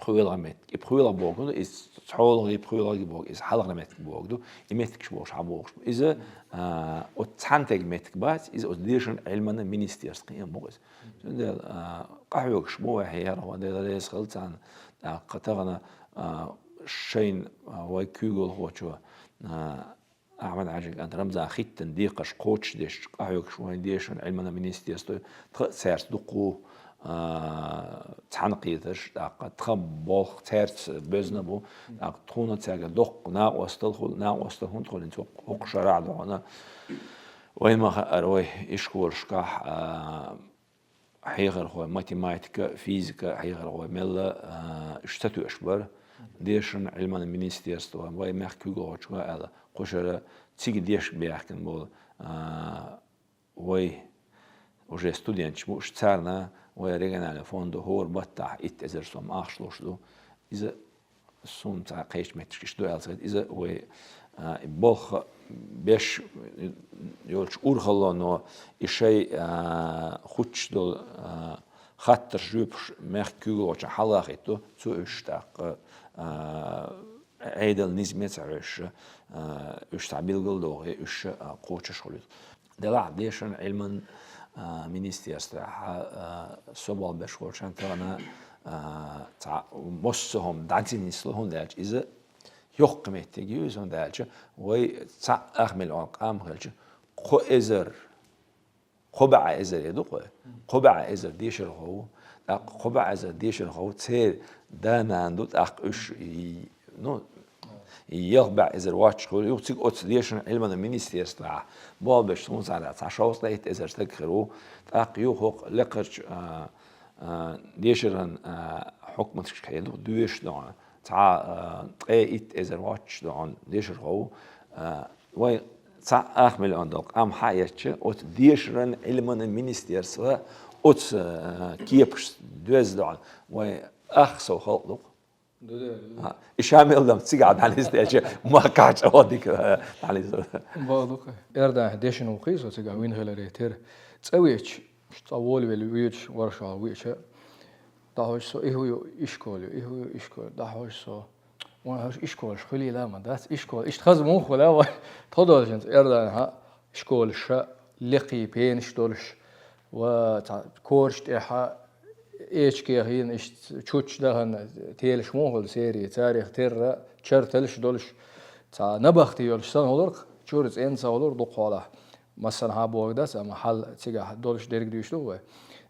пхоьалгӀа меттиг. И пхоьалгӀа бохург ду, иза цхьолгӀа, пхоьалгӀа бохург, иза хьалхара меттиг бохург ду, и меттигаш бохуш хьан бохуш бу. Иза, а, оцу цхьана стеган меттиг бац, иза оцу дешаран Ӏилманан министерстван кхиам бу иза. Цундела, а, къахьоьгуш бу вай хьехархой, Дела реза хуьлда царна, тӀаккха тахана, а, шайна, а, вай куьйгалхочо, а, Ахьмад-Хьаьжин кӀант Рамзан хӀиттина декхарш кхочушдеш, къахьоьгуш вайн дешаран Ӏилманан министерстве, тхан а цаьрца дуккха а, цхьаьна кхетарш, тӀаккха тхан болх цаьрца боьзна бу, тӀаккха тхуна цаьрга доккха накъосталла хуьлу, накъосталла хӀунда хуьлу, хӀинца хӀокху шарахь ду хьуна, вайн ма-хаъара, вай ишколашкахь, а, хьехархой, математика, физика хьехархой мелла, а, уьш ца тоьуш бара. Дешаран Ӏилманан министерство, вай мехкан куьйгалхочо аьлла, кху шарахь цига дешна баьхкина болу, а, вай уже студенташ бу уьш, царна вай региональный фондо хӀора баттахь итт эзар сом ахча луш ду. Иза суна цхьа кхечу меттигашка иштта ду аьлла ца хета, иза вай, а, и болх беш йолчу урхалло, но и шайн, а, хуттуш долу, а, хаттарш, жоьпаш мехкан куьйгалхочун хьалха хӀитту, цо уьш тӀаккха, а, Ӏедалан низаме ца хьоьжуш, а, уьш цхьа билгалдохий, уьш, а, кхочуш хуьлуьйту. Делахь дешаран Ӏилманан, а, министерствехь, а, со болх беш волчохь тахана, а, цхьа массо а хӀума дӀа ца нисло, хӀунда аьлча иза йоккха меттиг ю иза, хӀунда аьлча вай цхьаъ ах миллион къам хилча, кхо эзар, кхо бӀе эзар ю-кх вай, кхо бӀе эзар дешархо ву, тӀаккха кхо бӀе эзар дешархо ву, церан да-нана ду, тӀаккха уьш, и, ну, и ялх бӀе эзар воцчух хуьлу, юха цига оцу дешаран Ӏилманан министерствехь болх беш суна цхьаьна цхьа шовзткъе итт эзар стаг хир ву, тӀаккха юха хӀокху лекхарчу, а, а, дешаран, а, хьукматашка хьедуха доьшуш ду хьуна, цхьа, а, ткъе итт эзар воцчуш ду хьуна дешархо ву, а, вай цхьаъ ах миллион долу къам хьаэцча, оцу дешаран Ӏилманан министерство оцу, а, кепашца доьзна ду хьуна, вай ах сов халкъ ду-кх. Ду, ду, ду. А, и ша мел дам цигахь дӀанисделча, махкахь чӀогӀа дика, а, дӀанисдо. Бакъ ду-кх. Иорданехь дешна ву-кх со цигахь вина хиларе терра. ЦӀа веача, цӀа волавелла воьдуш, варшал веача, дӀахьош со, и хӀун ю, ишкол ю, и хӀун ю, ишкол ю, дӀахьош со. Вайн хӀорш ишколаш хуьлийла ма дац, ишкол. Иштта хаза муха хуьлу вай? Тхо долчуьнца Иорданехь ишколаш лекхий, пенаш долуш, ва цхьа кораш тӀехь эчиг кехийна, иштта чучча дахана телаш муха хуьлу серий, царах терра чарталлаш долуш, цхьа набахти йолуш санна хуьлура-кх, чуьра цӀена ца хуьлура дукха хьолахь. Массанхьа бохург дац, амма хьал цигахь долуш дерг дуьйцуш ду вай.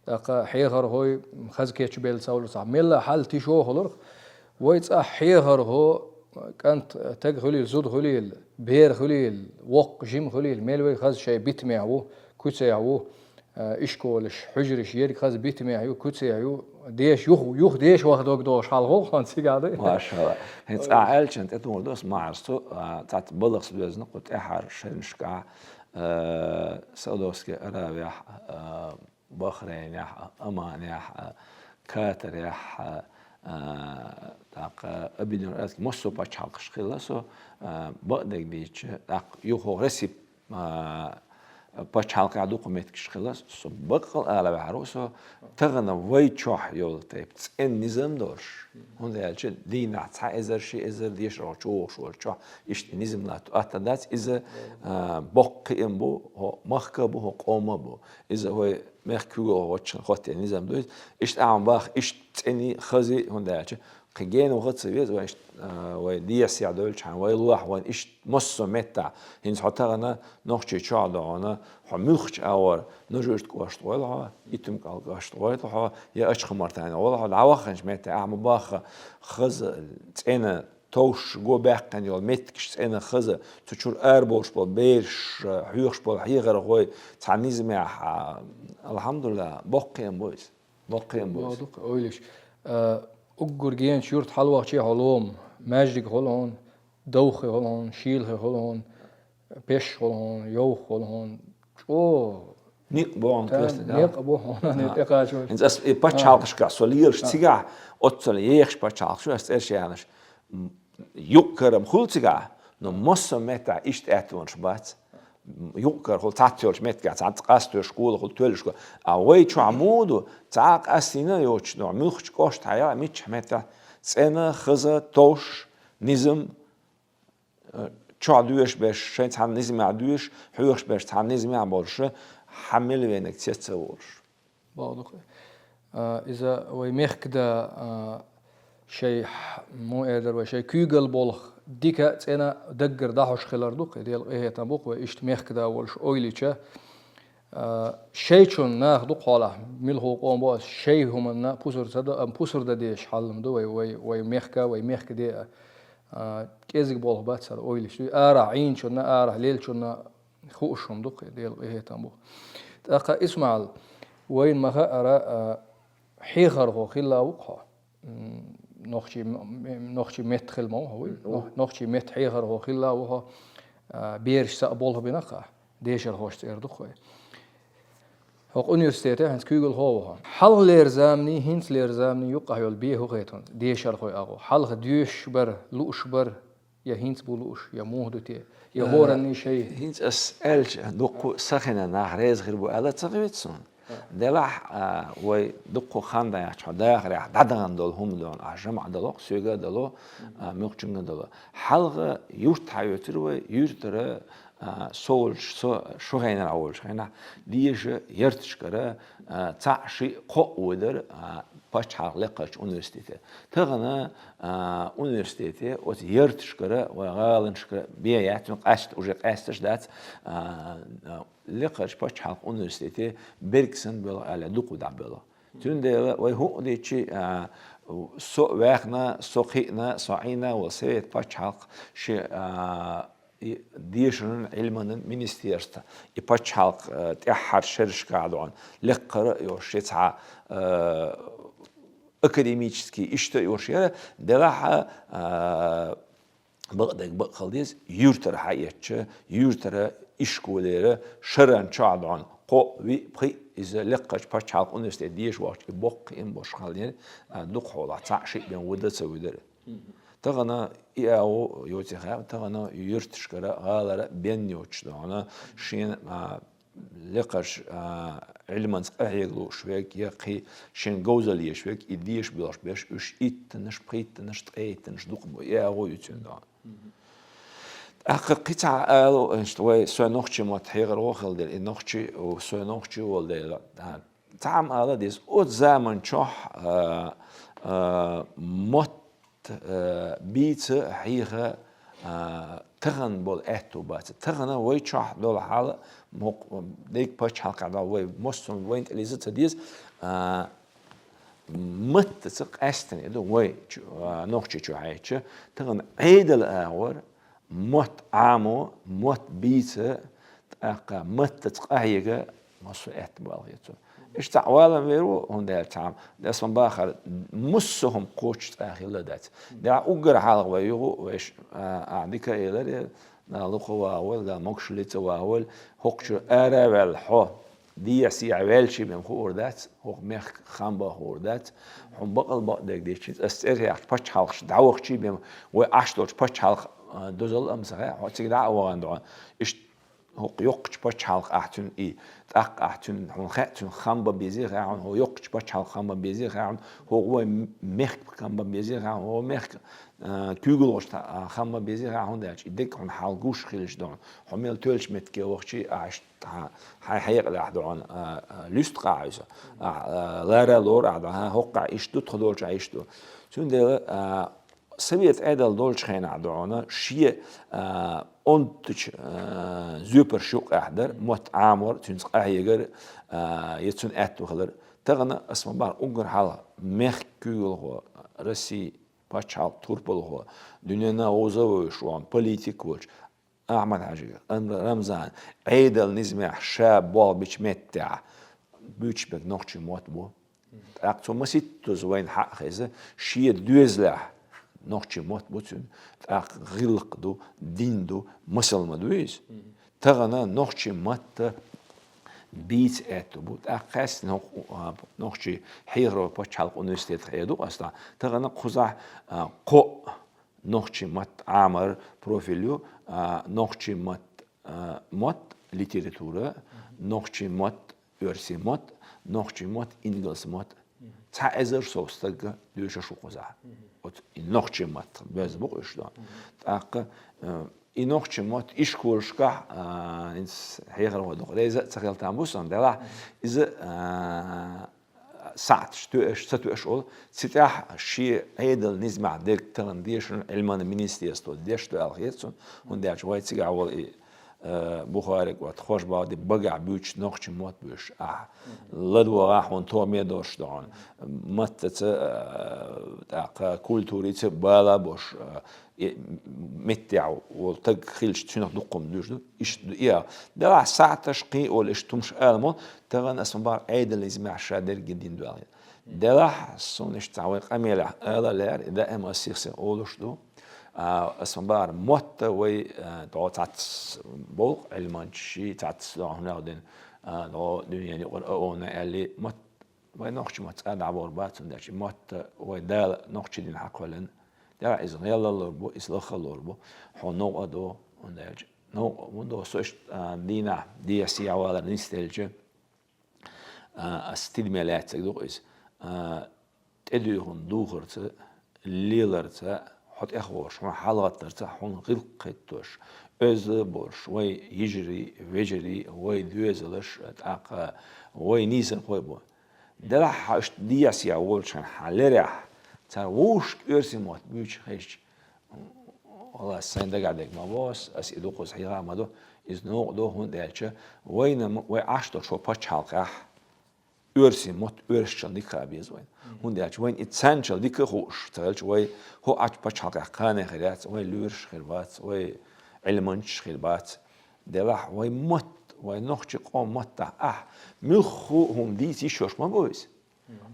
ТӀаккха хьехархой хаза кечбелла ца хуьлура цхьа. Мелла хьал тишо хуьлура-кх. Вай цӀахь хьехархо, кӀант, стаг хуьлийла, зуда хуьлийла, бер хуьлийла, воккха, жима хуьлийла, мел вай хаза шайн битамехь ву, куьцехь ву, а, ишколаш, хьуьжараш ерг хаза битамехь ю, куьцехь ю, деша юха, юха деша ваха дог догӀуш хьал гӀуллакхан цигахь ду. Машалла. ХӀинца ахь аьллачунна тӀетухур ду ас, Махьарс, цу, а, цхьацца балхах доьзна кху тӀаьххьара шерашкахь, а, Саудовски Аравехь, а, Бахрейнехь, Оманехь, Катарехь, а, тӀаккха Объединённый Арабский, массо а пачхьалкхаш хилла со, а, бакъдерг дийцича, тӀаккха юха Росси, а, пачхьалкхехь дукха меттигаш хилла. Со баккъал ала ваьхьар ву со, тахана вай чохь йолу тайпа цӀена низам долуш, хӀунда аьлча дийнахь цхьа эзар, ши эзар дешархо чу вогӀуш волчохь иштта низам латто атта дац. Иза, а, боккха кхиам бу, хӀокху махка а бу, хӀокху къома а бу. Иза вай мехкан куьйгалхочун хӀоттийна низам ду иза. Иштта ахьа баха, иштта цӀений, хазий, хӀунда аьлча Кхы гена ваха ца веза вай, а, вай дехьа-сехьа долча хана, вай лохьа вайна иштта массо а меттехь. ХӀинца хьо тахана Нохчийчохь а дохьуна, хьо муьлххачу агӀор, Нажи-Юьртан кӀоштахь волу хьо, Итум-кӀалан кӀоштахь волу хьо, я Ачу-Хьамартана волу хьо, дӀаваханчу метте ахьа ма-бахха хаза, цӀена, товш, го баьккхина йолу меттигаш цӀена, хаза, цу чуьра арабовлуш болу бераш, хьоьхуш болу хьехархой, цхьа низамехь, а, алхьамдулиллахӀ, боккха кхиам бу иза. Боккха кхиам бу иза. Боху-кх, ойлаш. А, уггар геначу юьрта хьалавахча хьо лома, маьждиг хуьлу хьуна, довхи хуьлу хьуна, шийлахи хуьлу хьуна, пеш хуьлу хьуна, йовха хуьлу хьуна, чӀогӀа. Некъ бохьуна кхетта, да? Некъ бохьуна, а, тӀекхача. ХӀинца ас и пачхьалкхашкахь со лелаш, а, цигахь, оццул ехаш пачхьалкхаш ю ас цӀераш яьхнарш. Юкъ-кара-м хуьлу цигахь, но массо а меттехь иштта аьттонаш бац. Юкъ-кара хуьлу, цхьацца йолчу меттигехь цхьацца къастош, школа хуьлу, тоьллаш хуьлу. А вай чохь муха ду, цхьа а къастийна йоцуш, но муьлххачу кӀоштахь яа, миччахь меттехь, цӀена, хаза, товш, низам, э, чохь доьшуш берш, шайн цхьана низамехь доьшуш, хьоьхуш берш цхьана низамехь болуш, хьан мел венаг цец ца волуш. Боху-кх. А, иза вай мехкда, а, шайн, муха эр дара вай, шайн куьйгалла болх дика, цӀена, даггара дӀахьош хилар ду-кх, Делан къинхетам бу-кх вай, иштта мехкда волуш ойла йича. А, шайчунна нах ду-кх хьолахь, муьлхха къоман бу ас, шайн хӀуманна пусар ца до, ам пусар дан дезаш хьал-м ду вай, вай, вай мехка, вай мехкде а. А, кӀезиг болх бац хӀара, ойла йича. Арахь Ӏийначунна, арахь леллачунна хууш хӀума ду-кх, Делан къинхетам бу. ТӀаккха, Исмаил, вайна ма-хаъара, а, хьехархо хилла ву-кх хьо. М, нохчий м-, м-, нохчий меттан хилла ма ву хьо, вуй? Ву. Нох-, нохчий меттан хьехархо хилла ву хьо, а, бераш цхьаъ болх бина-кх ахь, дешархошца эр ду-кх вай. ХӀокху университете хӀинца куьйгалхо ву хьо. Хьалхалера заманийн, хӀинцалера заманийн юккъахь йолу бен хӀун хета хьуна, дешархойн агӀо? Хьалха доьшуш бара, лууш бара, я хӀинца бу лууш, я муха ду те, я, э, хӀоранний шай? ХӀинца ас аьлча, дуккха а сахина нах реза хир бу аьлла ца хета суна. Делахь, а, вай дуккха хан дан яц хьо дахарехь, дӀадахана долу хӀума дона, а, жамӀ дало, соьга а дало, а, муьлххачуьнга а дало. Хьалха юрт хьаоьцура вай, юьртара, а, со волчу, со шу хенара волчу хенахь, деша ярташкара, а, цхьаъ, шиъ, кхоъ вуй дара, а, пачхьалкх лекхарчу университете. Тахана, а, университете оцу ярташкара вай гӀаланашкара бен яц, ну, къаьста, уже къаьсташ дац, а, а, лекхарчу пачхьалкх университете берг санна боьлху аьлла, дукха дӀабоьлху. Цундела вай хӀуъа дичи, а, со а ваьхна, со кхиъна, со Ӏийна волу совет пачхьалкх ши, а, и дешаран, Ӏилманан министерство, и пачхьалкх, а, тӀаьххьара шерашкахь дохьуна, лекхара а йолуш, ши цхьа, а, академический иштта а йолуш яра, делахь а, а, бакъдерг бакъ хила деза, юьртара хьаэцча, юьртара ишколера шаран чохь дохьуна кхоъ, виъ, пхиъ, иза лекхарчу пачхьалкх университете деша вахча, и боккха кхиам болуш хилла дара, а, дукха хьолахь цхьаъ, шиъ бен вада ца вуьдара. Тахана и агӀо йоций хаьа, тахана юьрташкара, гӀалара бен йоцуш дохьуна, шена, а, лекхарш, а, Ӏилманца къахьега лууш верг, я кхин шен говзалла еш верг, и деша боьлхуш берш, уьш иттанаш, пхийттанаш, ткъе иттанаш дукха бу, и агӀо ю цуьнан дохьуна. ТӀаккха кхин цхьа ала, иштта вай, со нохчийн мотт хьехархо хила дела, и нохчи, о, со нохчи волу дела, а, цхьа хӀума ала деза, оцу заман чохь, а, а, мотт, а, бийца, хьеха, а, тахана болу аьтту бац. Тахана вай чохь долу хьал, мукъ-, дерриг пачхьалкхехь долу вай, массо а вайна тӀе леза ца деза, а, маттаца къаьстина ду вай, чу-, а, Нохчийчу хьаьжча, тахана Ӏедал агӀор, мотт Ӏамо, мотт бийца, тӀаккха маттаца къахьега массо а аьтта балхе цо. Иштта цхьаъ валам вер ву, хӀунда аьлча цхьа, дас ма бахара, массо а хӀума кхочуш цкъа хилла дац. ДӀа уггар хьалха вай юху, вайш, а, а, дика а елар, я, а, лукха вахавелла, да, могушаллица вахавелла, хӀокхучу ара а ваьлла хьо, дехьа-сехьа ваьлчий бен хуур дац, хӀокху мехкан хан бан хуур дац, хьуна бакъал бакъдерг дийцича, ас цӀерах яхча пачхьалкхаш дӀавахчий бен, вай Ӏаш долчу пачхьалкх, а, дозалла а ма ца хаьа, хьо цига дӀа а вахана дохьуна. Иштта хӀокху йоккхачу пачхьалкха ахь цуьнан и, тӀаккха ахь цуьнан, хьуна хаьа, цуьнан хам бан безий хаьа хьуна, хӀокху йоккхачу пачхьалкха хам бан безий хаьа хьуна, хӀокху вай мехкан хам бан безий хаьа хьуна, хӀокху мехкан, а, куьйгалхочун хам бан безий хаьа хьуна, хӀунда аьлча и дерг хьуна хьалха гуш хилча ду хьуна. Хьо мел тоьллачу метте вахча, ахь иштта хьан, хьайн хьекъалехь ду хьуна, а, а, луьсту къа хьо иза, а, а, лара лору ахь ду хьуна, хӀокху къа иштта ду, тхо долчу а иштта ду. Цундела, а, Совет Ӏедал долчу хенахь ду хьуна шен, а, онтачу, а, зоьпарш юкъахь дара, мотт Ӏамор, цуьнца къахьегар, а, я цуьнан аьтто хилар. Тахана аса ма бахара уггар хьалха мехкан куьйгалхо, Россин пачхьалкхан турпалхо, дуьненна вовза а вевзаш ву хьуна политик волчу Ахьмад-Хьаьжи, Ам-, Рамзан, Ӏедалан низамехь ша болх бичу меттехь буьйцуш берг нохчийн мотт бу. ТӀаккха цо масийттаза вайна хьаъ хеза, шен доьзалехь нохчийн мотт бу цуьнан, тӀаккха гӀиллакх ду, дин ду, масал ма ду иза. Тахана нохчийн матта бийца аьтто бу. ТӀаккха кхаьчна хӀокху, а, нохчийн хьехархойн пачхьалкхан университетах эр ду аса, тахана кхузахь, а, кхоъ нохчийн мотт Ӏамар профиль ю, а, нохчийн мотт, а, мотт, литература, нохчийн мотт, оьрсийн мотт, нохчийн мотт, ингалс мотт. Цхьа эзар сов стаг доьшуш ву кхузахь. Оцу и нохчийн мотт, беза бу-кх уьш ду. ТӀаккха, а, и нохчийн мотт ишколашкахь, а, хӀинца хьехархой дукха реза а ца хила там бу сан, делахь иза, а, сахьташ тоьаш, ца тоьаш олу, цу тӀехь шен Ӏедалан низамехь дерг тахана дешарна Ӏилманан министерствос деш ду аьлла хета суна, хӀунда аьлча вай цигахь волу и, э, Бухарик, вот, Хошбалди багахь буьйцуш нохчийн мотт буьйцуш ахь ладогӀахь хьуна томе долуш ду хьуна. Маттаца, э, тӀаккха культурица бала а болуш, э, и меттехь волу таг хилча, цуьнах дуккха хӀума дуьйцуш ду. Иштта ду и а. Делахь сахьташ кхин а олу иштта хӀумаш ала ма, тахана аса ма бахара Ӏедалан низамехь ша дерриге дина ду аьлла. Делахь суна иштта цхьа вайн къамелехь ала а лаьара, и даим аса сих-сиха олуш ду. А, аса ма бахара мотт вай, а, дӀо цхьацца боху-кх Ӏилманчаш, цхьацца дӀо хӀунах дина, а, дӀо дуьненан юкъара а олу аьлла, мотт Вай нохчийн мотт цкъа а дӀабохур бац, хӀунда аьлча мотт вай Дала нохчийн динехь кхоьллина. Делахь иза гӀелалур бу, иза лахалур бу. Хьо новкъа а до, хӀунда аьлча новкъа а хӀун до, со иштта, а, дийнахь, дехьа-сехьа валар нисделча, а, ас тидаме лаьцнарг ду-кх иза. А, тӀедуьйхина духарца, леларца, хьо тӀехволуш, хьуна хьалагӀаттарца, хьуна гӀиллакх хӀиттош, оьзда а болуш, вай йижарий, вежарий, вай доьзалш, тӀаккха вай нийсархой бу. Делахь хьо иштта дехьа-сехьа волчу хенахь, хьан лерехь, цара вовшашка оьрсийн мотт буьйцуш хезча, валлахӀи, сайн дагахь дерг ма боху ас, ас и дукхаза хьехам ма ду, иза новкъа до, хӀунда аьлча вайна м-, вай Ӏаш долчу пачхьалкхехь оьрсийн мотт оьрсичалла дика хаа беза вайна. ХӀунда аьлча вайна и царначалла дика а хууш ца хилча, вай хӀокху Ӏачу пачхьалкхехь кхана хир яц, вай лоьраш хир бац, вай Ӏилманчаш хир бац. Делахь вай мотт, вай нохчийн къоман маттахь ахь муьлхха а хӀума дийца йиш йолуш ма бу иза.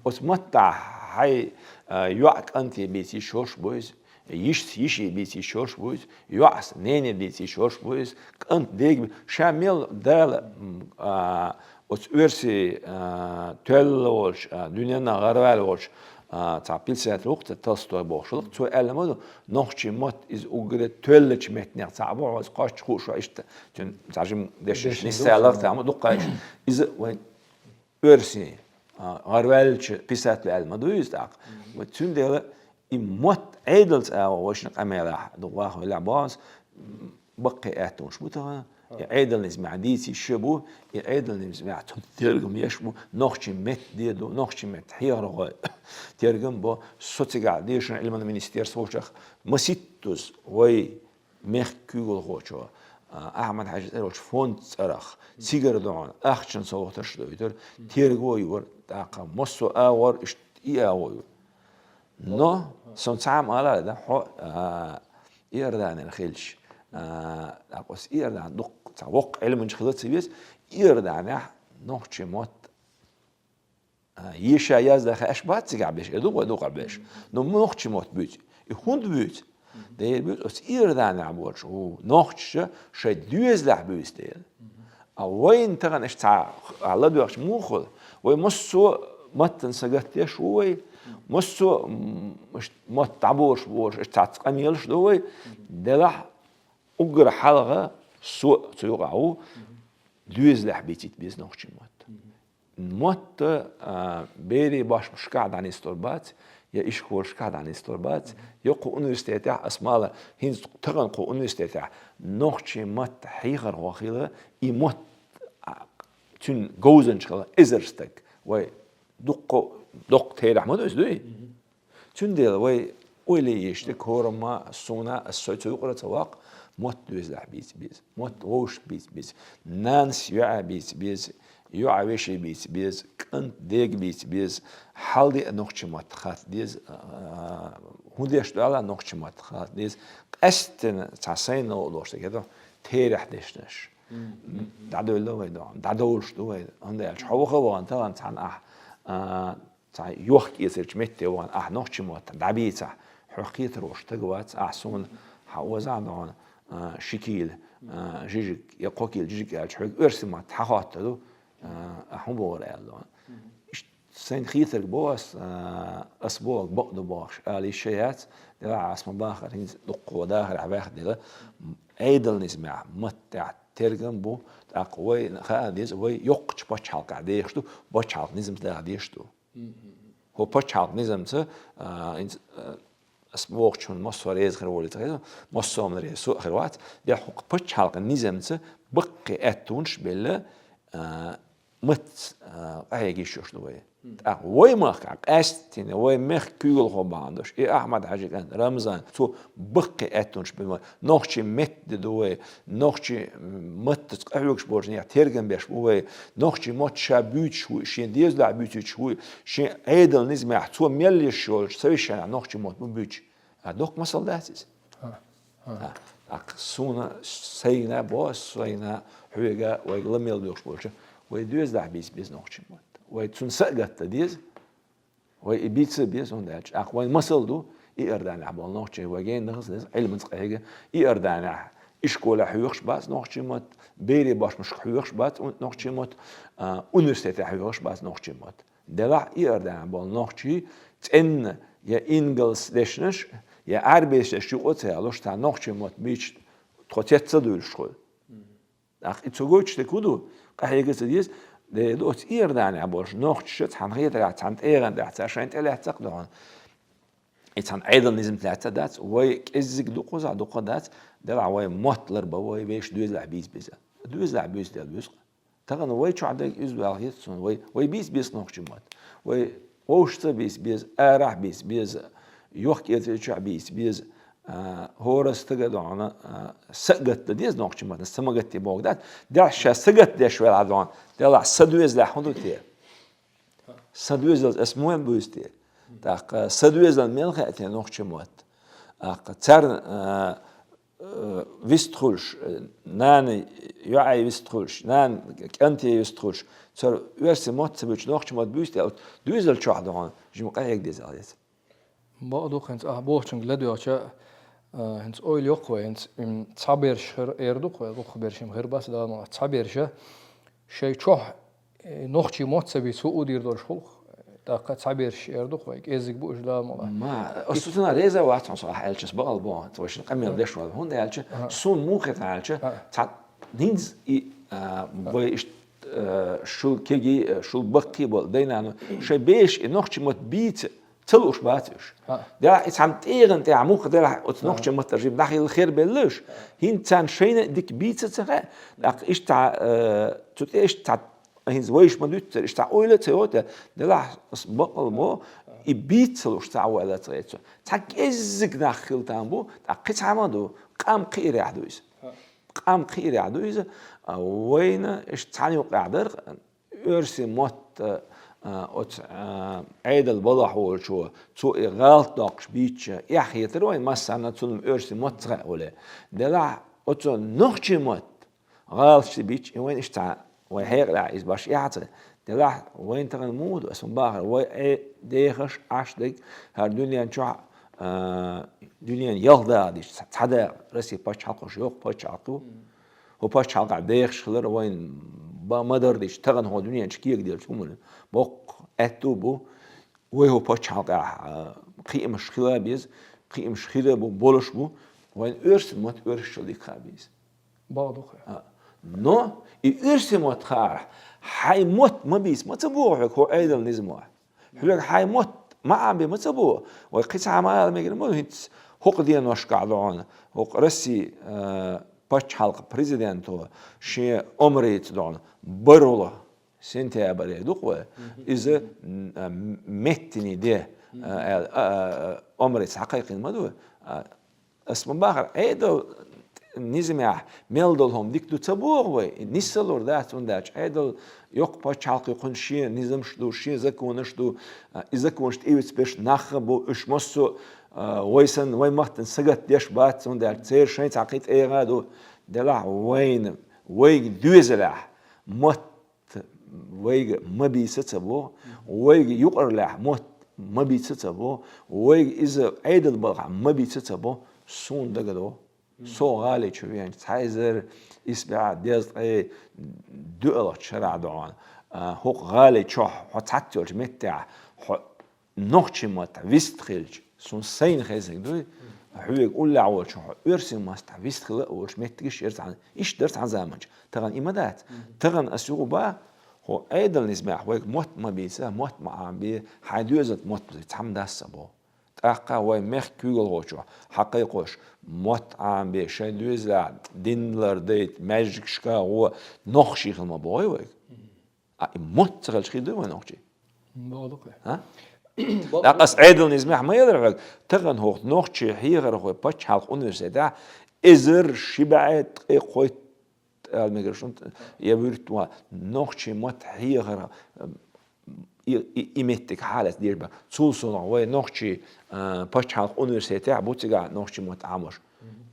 Оцу маттахь хьайн, а, йоӀ кӀанте бийца йиш йолуш бу иза, йишас йише бийца йиш йолуш бу иза, йоӀас нене бийца йиш йолуш бу иза, кӀант дега би-, ша мел Дала, м, а, оцу оьрсийн, а, тоьлла волчу, а, дуьненна гӀарваьлла волчу, а, цхьа писатель ву-кх цхьа Толстой бохуш волу, цо аьлла ма ду, нохчийн мотт иза уггаре тоьллачу меттанех цхьаъ бу, хьо иза кхоччуш хууш ву иштта, цуьнан цхьа жима дешнаш нисса лар там дуккха а иштта. Иза вайн оьрсийн, а, гӀарваьллачу писатело аьлла ма ду иза тӀаккха. Вот цундела и мотт Ӏедалца агӀо вайшинна къамелехь ду ваха велахь боху ас, баккхий аьттонаш бу тахана. И Ӏедалан низамехь дийца йиш а бу, и Ӏедалан низамехь цу тергам еш а бу, нохчийн меттан де ду, нохчийн меттан хьехархой тергам бо, со цигахь дешарна Ӏилманан министерство волчех масийттаза вай мехкан куьйгалхочо, а, Ахьмад-Хьаьжин цӀе йолчу фонд цӀарах, цигара ду хьуна ахчанан совгӀаташ а дойтура, терго а йора, тӀаккха массо а агӀор иштта и агӀо ю. Но, сон цхьа а ма алара, да, хьо, а, Иорданера хилча, а, тӀаккха оцу Иордан дуккха цхьа воккха Ӏилманча хила ца веза, Иорданехь нохчийн мотт А, еша яздан хаьаш бац цигахь берш, э, дукъа, дукъа берш. Но нохчийн мотт буьйцу. И хӀунда буьйцу? Дера буьйцу, оцу Иорданехь болчу, у, нохчаша шайн доьзалехь буьйцу дела. А вайна тахана аша цхьа, а, ладоьгӀча муха хуьлу? Вай массо а маттана сагатдеш ву вай, массо а, м, аш-, мотт дӀаболуш болуш, аша цхьацца къамелаш ду вай, делахь уггар хьалха Со цу юкъахь ву, доьзалехь бийцийта беза нохчийн мотт. Мотт, а, берийн бошмашкахь дӀанислур бац, я ишколашкахь дӀанислур бац, я кху университетехь, ас ма-аллара, хӀинца тахана кху университетехь нохчийн мотт хьехархо хила, и мотт, а, цуьнан говзанча хила эзар стаг. Вай дуккха, доккха терахь ма ду иза, дуй? Цундела вай ойла е еза, корам ма, суна, ас сой цу юкъара ца ваккха, мотт доьзалехь бийца беза, мотт вовшашка бийца беза, нанас йоӀа бийца беза, йоӀа веше бийца беза, кӀант дега бийца беза, хьал де а нохчийн мотт хатта деза, а, хӀун деш ду аьлла нохчийн мотт хатта деза, къаьсттина цхьа сайна ло лош дерг ду, терахь дешнаш. ДӀадевлла вай ду, дӀадовлуш ду вай. ХӀунда аьлча хьо ваха вахана тахана цхьана ахь, а, цхьа йохк-эцарчу метте вахана ахь нохчийн мотт дӀабийцахь, хьох кхетар волуш стаг вац, ахь суна хьан оза а дохьана, а, ши кийла, а, жижиг, я кхо кийла жижиг аьлча, хьоьга оьрсийн мотт хьан хоттур ду, а, ахь хӀун бохура аьлла дохьана. Иштта сайна хетарг боху ас, а, ас бохург бакъ ду бохуш, ала йиш яц, делахь ас ма бахара, хӀинца дуккха дахарехь баьхна дела, Ӏедалан низамехь, маттехь тергам бу, тӀаккха вай хаа деза, вай йоккхачу пачхьалкхехь дехаш ду, пачхьалкхан низамца даха дезаш ду. ХӀокху пачхьалкхан низамца, а, хӀинца, а, ас бохучунна массо а реза хир волу ца хеза, массо а реза со а хир вац, де хӀокху пачхьалкхан низамца баккхий аьттонаш а белла, а, матца, а, къахьега йиш йолуш ду вай. ТӀаккха вай махкахь къаьсттина, вай мехкан куьйгалхо бахьана долуш, и Ахьмад-Хьаьжин кӀант Рамзан, цо баккхий аьттонаш бина вай, нохчийн меттан де ду вай, нохчийн маттаца къахьоьгуш болчу нехан тергам беш бу вай, нохчийн мотт ша буьйцуш вуй, шен доьзалехь буьйцуьйтуш вуй, шен Ӏедалан низамехь цо мел йиш йолчу совещанехь нохчийн мотт ма буьйцу. А, доккха масал дац иза? ХӀа, хӀа. А, тӀаккха суна сайна боху, сайна хьоьга, вайга ла мел доьхуш болчу, вай доьзалехь бийца беза нохчийн мотт. Вай цунна са а гатта деза, вай и бийца а беза, хӀунда аьлча тӀаккха вайн масал ду, Иорданехь болу нохчий вай генахаза деза, Ӏилманца къахьега, Иорданехь ишколехь хьоьхуш бац нохчийн мотт, берийн бошмашка хьоьхуш бац ун-, нохчийн мотт, а, университетехь хьоьхуш бац нохчийн мотт. Делахь Иорданехь болу нохчий цӀенна я ингалс дешнаш, я Ӏаьрбеш дешнаш юкъа а ца ялош, цхьа нохчийн мотт буьйцуш тхо цец ца дуьйлуш хуьлу. ТӀаккха и цо гойтуш дерг хӀун ду? Къахьега ца деза, де ду оцу Иорданехь болуш нохчаша цхьана хетарехь, цхьана тӀегӀан тӀехь цара шайна тӀелаьцна-кх дохьана. И цхьана Ӏедалан низамца лаьцна а дац, вай кӀеззиг ду кхузахь, дукха дац, делахь вай мотт ларбан вай вешан доьзалехь бийца беза. Доьзалехь буьйцу дела буьйцу-кх. Тахана вай чохь дерг уьзза ваьлла хета суна, вай, вай бийца беза нохчийн мотт. Вай вовшашца бийца беза, арахь бийца беза, йохк-эцарчохь бийца беза, а, хӀора стага дохьана, а, са а гатта деза нохчийн мотт, са ма гатде бохург дац. Делахь ша са гатдеш велахь дохьана, делахь сан доьзалехь хӀун ду те? Сан доьзалца ас муха буьйцу те? ТӀаккха сан доьзална мел хаьа те нохчийн мотт? ТӀаккха царна, а, э, вистхуьлуш, э, нана йоӀе вистхуьлуш, нана кӀанте вистхуьлуш, цара оьрсийн мотт ца буьйцуш, нохчийн мотт буьйцу те, оцу доьзал чохь дохьана жима къахьега деза аьлла иза. Бакъ ду-кх, хӀинца ахь бохучуьнга ладоьгӀча, а, хӀинца ойла йо-кх вай, хӀинца, м, цхьаберш хир эр ду-кх вай, дукхахберш-м хир бац, Дала мукъалахь, цхьаберша шайн чохь, э, нохчийн мотт ца буьйцу хӀуъу дийр долуш хуьлу-кх, тӀаккха цхьаберш эр ду-кх вай, кӀеззиг бу уьш, Дала мукъалахь. Ма, ас цу тӀехь реза вац хьуна со ахь аьллачуьнца, бакъ ду боху, вайшинна къамел деш вала. ХӀунда аьлча, суна муха хета аьлча, цхьа хӀинца и, а, вай иштта, а, шул кегий, а, шул баккхий болу дай-наной шайн бераш и нохчийн мотт бийца ца лууш бац уьш. Делахь и цхьана тӀегӀан тӀехь муха делахь оцу нохчийн маттара жима дӀахилла хер белла уьш. ХӀинца царна шайна а дика бийца а ца хаьа. ТӀаккха иштта цхьа, э, цу тӀе иштта цхьа хӀинца вайша ма дуьтцара, иштта цхьа ойла а ца йо те, делахь ас бакъ ду боху, и бийца ца лууш цхьа а ваьлла ца гӀерта цо. Цхьа кӀеззиг нах хила там бу, тӀаккха кхин цхьа ма ду, къам кхиарехь ду иза. Къам кхиарехь ду иза, а, вайна иштта цхьана юкъахь дара, оьрсийн мотт, а, оцу, а, Ӏедал балахь волчо, цо и гӀалат доккхуш бийцча, эхь хетара вайн массарна, цунна оьрсийн мотт ца хаьа гӀуле. Делахь оцу нохчийн мотт гӀалаташ ца бийцча, и вайн иштта цхьа, вайн хьекъалехь иза баш эхь ца. Делахь вайн тахана муха ду, ас ма бахара, вай, э, дехаш Ӏаш дерг, хӀара дуьнен чохь, а, дуьненан ялх дакъа дича, цхьа дакъа Россин пачхьалкх, йоккха пачхьалкх ю. ХӀокху пачхьалкхехь дехаш хилар вайн ба-, ма-дарра дича, тахана хӀокху дуьнен чу кегаделлачу хӀуманна боккха аьтту бу. Вай хӀокху пачхьалкхехь, а, кхиамаш хила беза, кхиамаш хир а бу, болуш бу. Вайн оьрсийн мотт оьрсашчул дика хаа беза. Бакъду-кх. А, но и оьрсийн мотт хаарх, хьайн мотт ма бийца ма ца боху хьоьга хӀокху Ӏедалан низамехь. Хьоьга хьайн мотт ма Ӏамабе ма ца боху. Вай кхин цхьа ма ала мегар ма ду, хӀинца хӀокху деношкахь ду хьуна, хӀокху Россин, а, пачхьалкхан президенто шен омрица ду хьуна, бархӀалгӀа сентябрь ду-кх вай. Иза, м, а, меттанийн де, а, аьлла, а, а, а, омрица схьакхайкхийна ма ду. А, ас ма бахара, Ӏедалан низамехь мел долу хӀума дика ду ца боху вай. Нисса лур дац, хӀунда аьлча Ӏедал йоккха пачхьалкх ю, кхуьнан шен низамаш ду, шен законаш ду. А, и законаш тӀеоьцуш берш нах а бу, уьш массо а, а, вай санна, вай маттана сагатдеш бац, хӀунда аьлча церан шайн цхьа кхин тӀегӀа а ду. Делахь вайна, вайга доьзалехь мотт вайга ма бийца ца боху, вайга юкъарлехь мотт ма бийца ца боху, вайга иза Ӏедал балхахь ма бийца ца боху, суна дагадогӀу. Со гӀали чу веанчу цхьа эзар исс бӀе дезткъе доьалгӀачу шарахь ду хьуна, а, хӀокху гӀали чохь хьо цхьацца йолчу меттехь хьо нохчийн маттахь вистхилча, суна сайна хезнарг дуй, хьоьга уллехь волчу хьо оьрсийн маттахь вистхила а волчу меттигаш яра цхьана, иштта дара цхьана заманчу. Тахана и ма дац. Тахана ас юха бан, хӀокху Ӏедалан низамехь вайга мотт ма бийца, мотт ма Ӏамабе, хьайн доьзалан мотт ма бийца, цхьа ма дац сан боху. ТӀаккха вай мехкан куьйгалхочо хьакхайкхош, мотт Ӏамабе, шайн доьзалехь дин лардайта, маьждигашка гӀо, нохчий хила ма бохий вайга. А и мотт ца хилча хир дуй вай нохчий? Бакъду-кх. А? ТӀаккха ас Ӏедалан низамехь ма элира хьоьга, тахана хӀокху нохчийн хьехархойн пачхьалкхан университетехь эзар ши бӀе ткъе кхойтта ала мегар шуна, я вуьрхӀитта ван, нохчийн мотт хьехар, и, и, и меттиг хьалаца деш бан. Цул совнаха вай нохчийн, а, пачхьалкхан университетехь бу цигахь нохчийн мотт Ӏамош.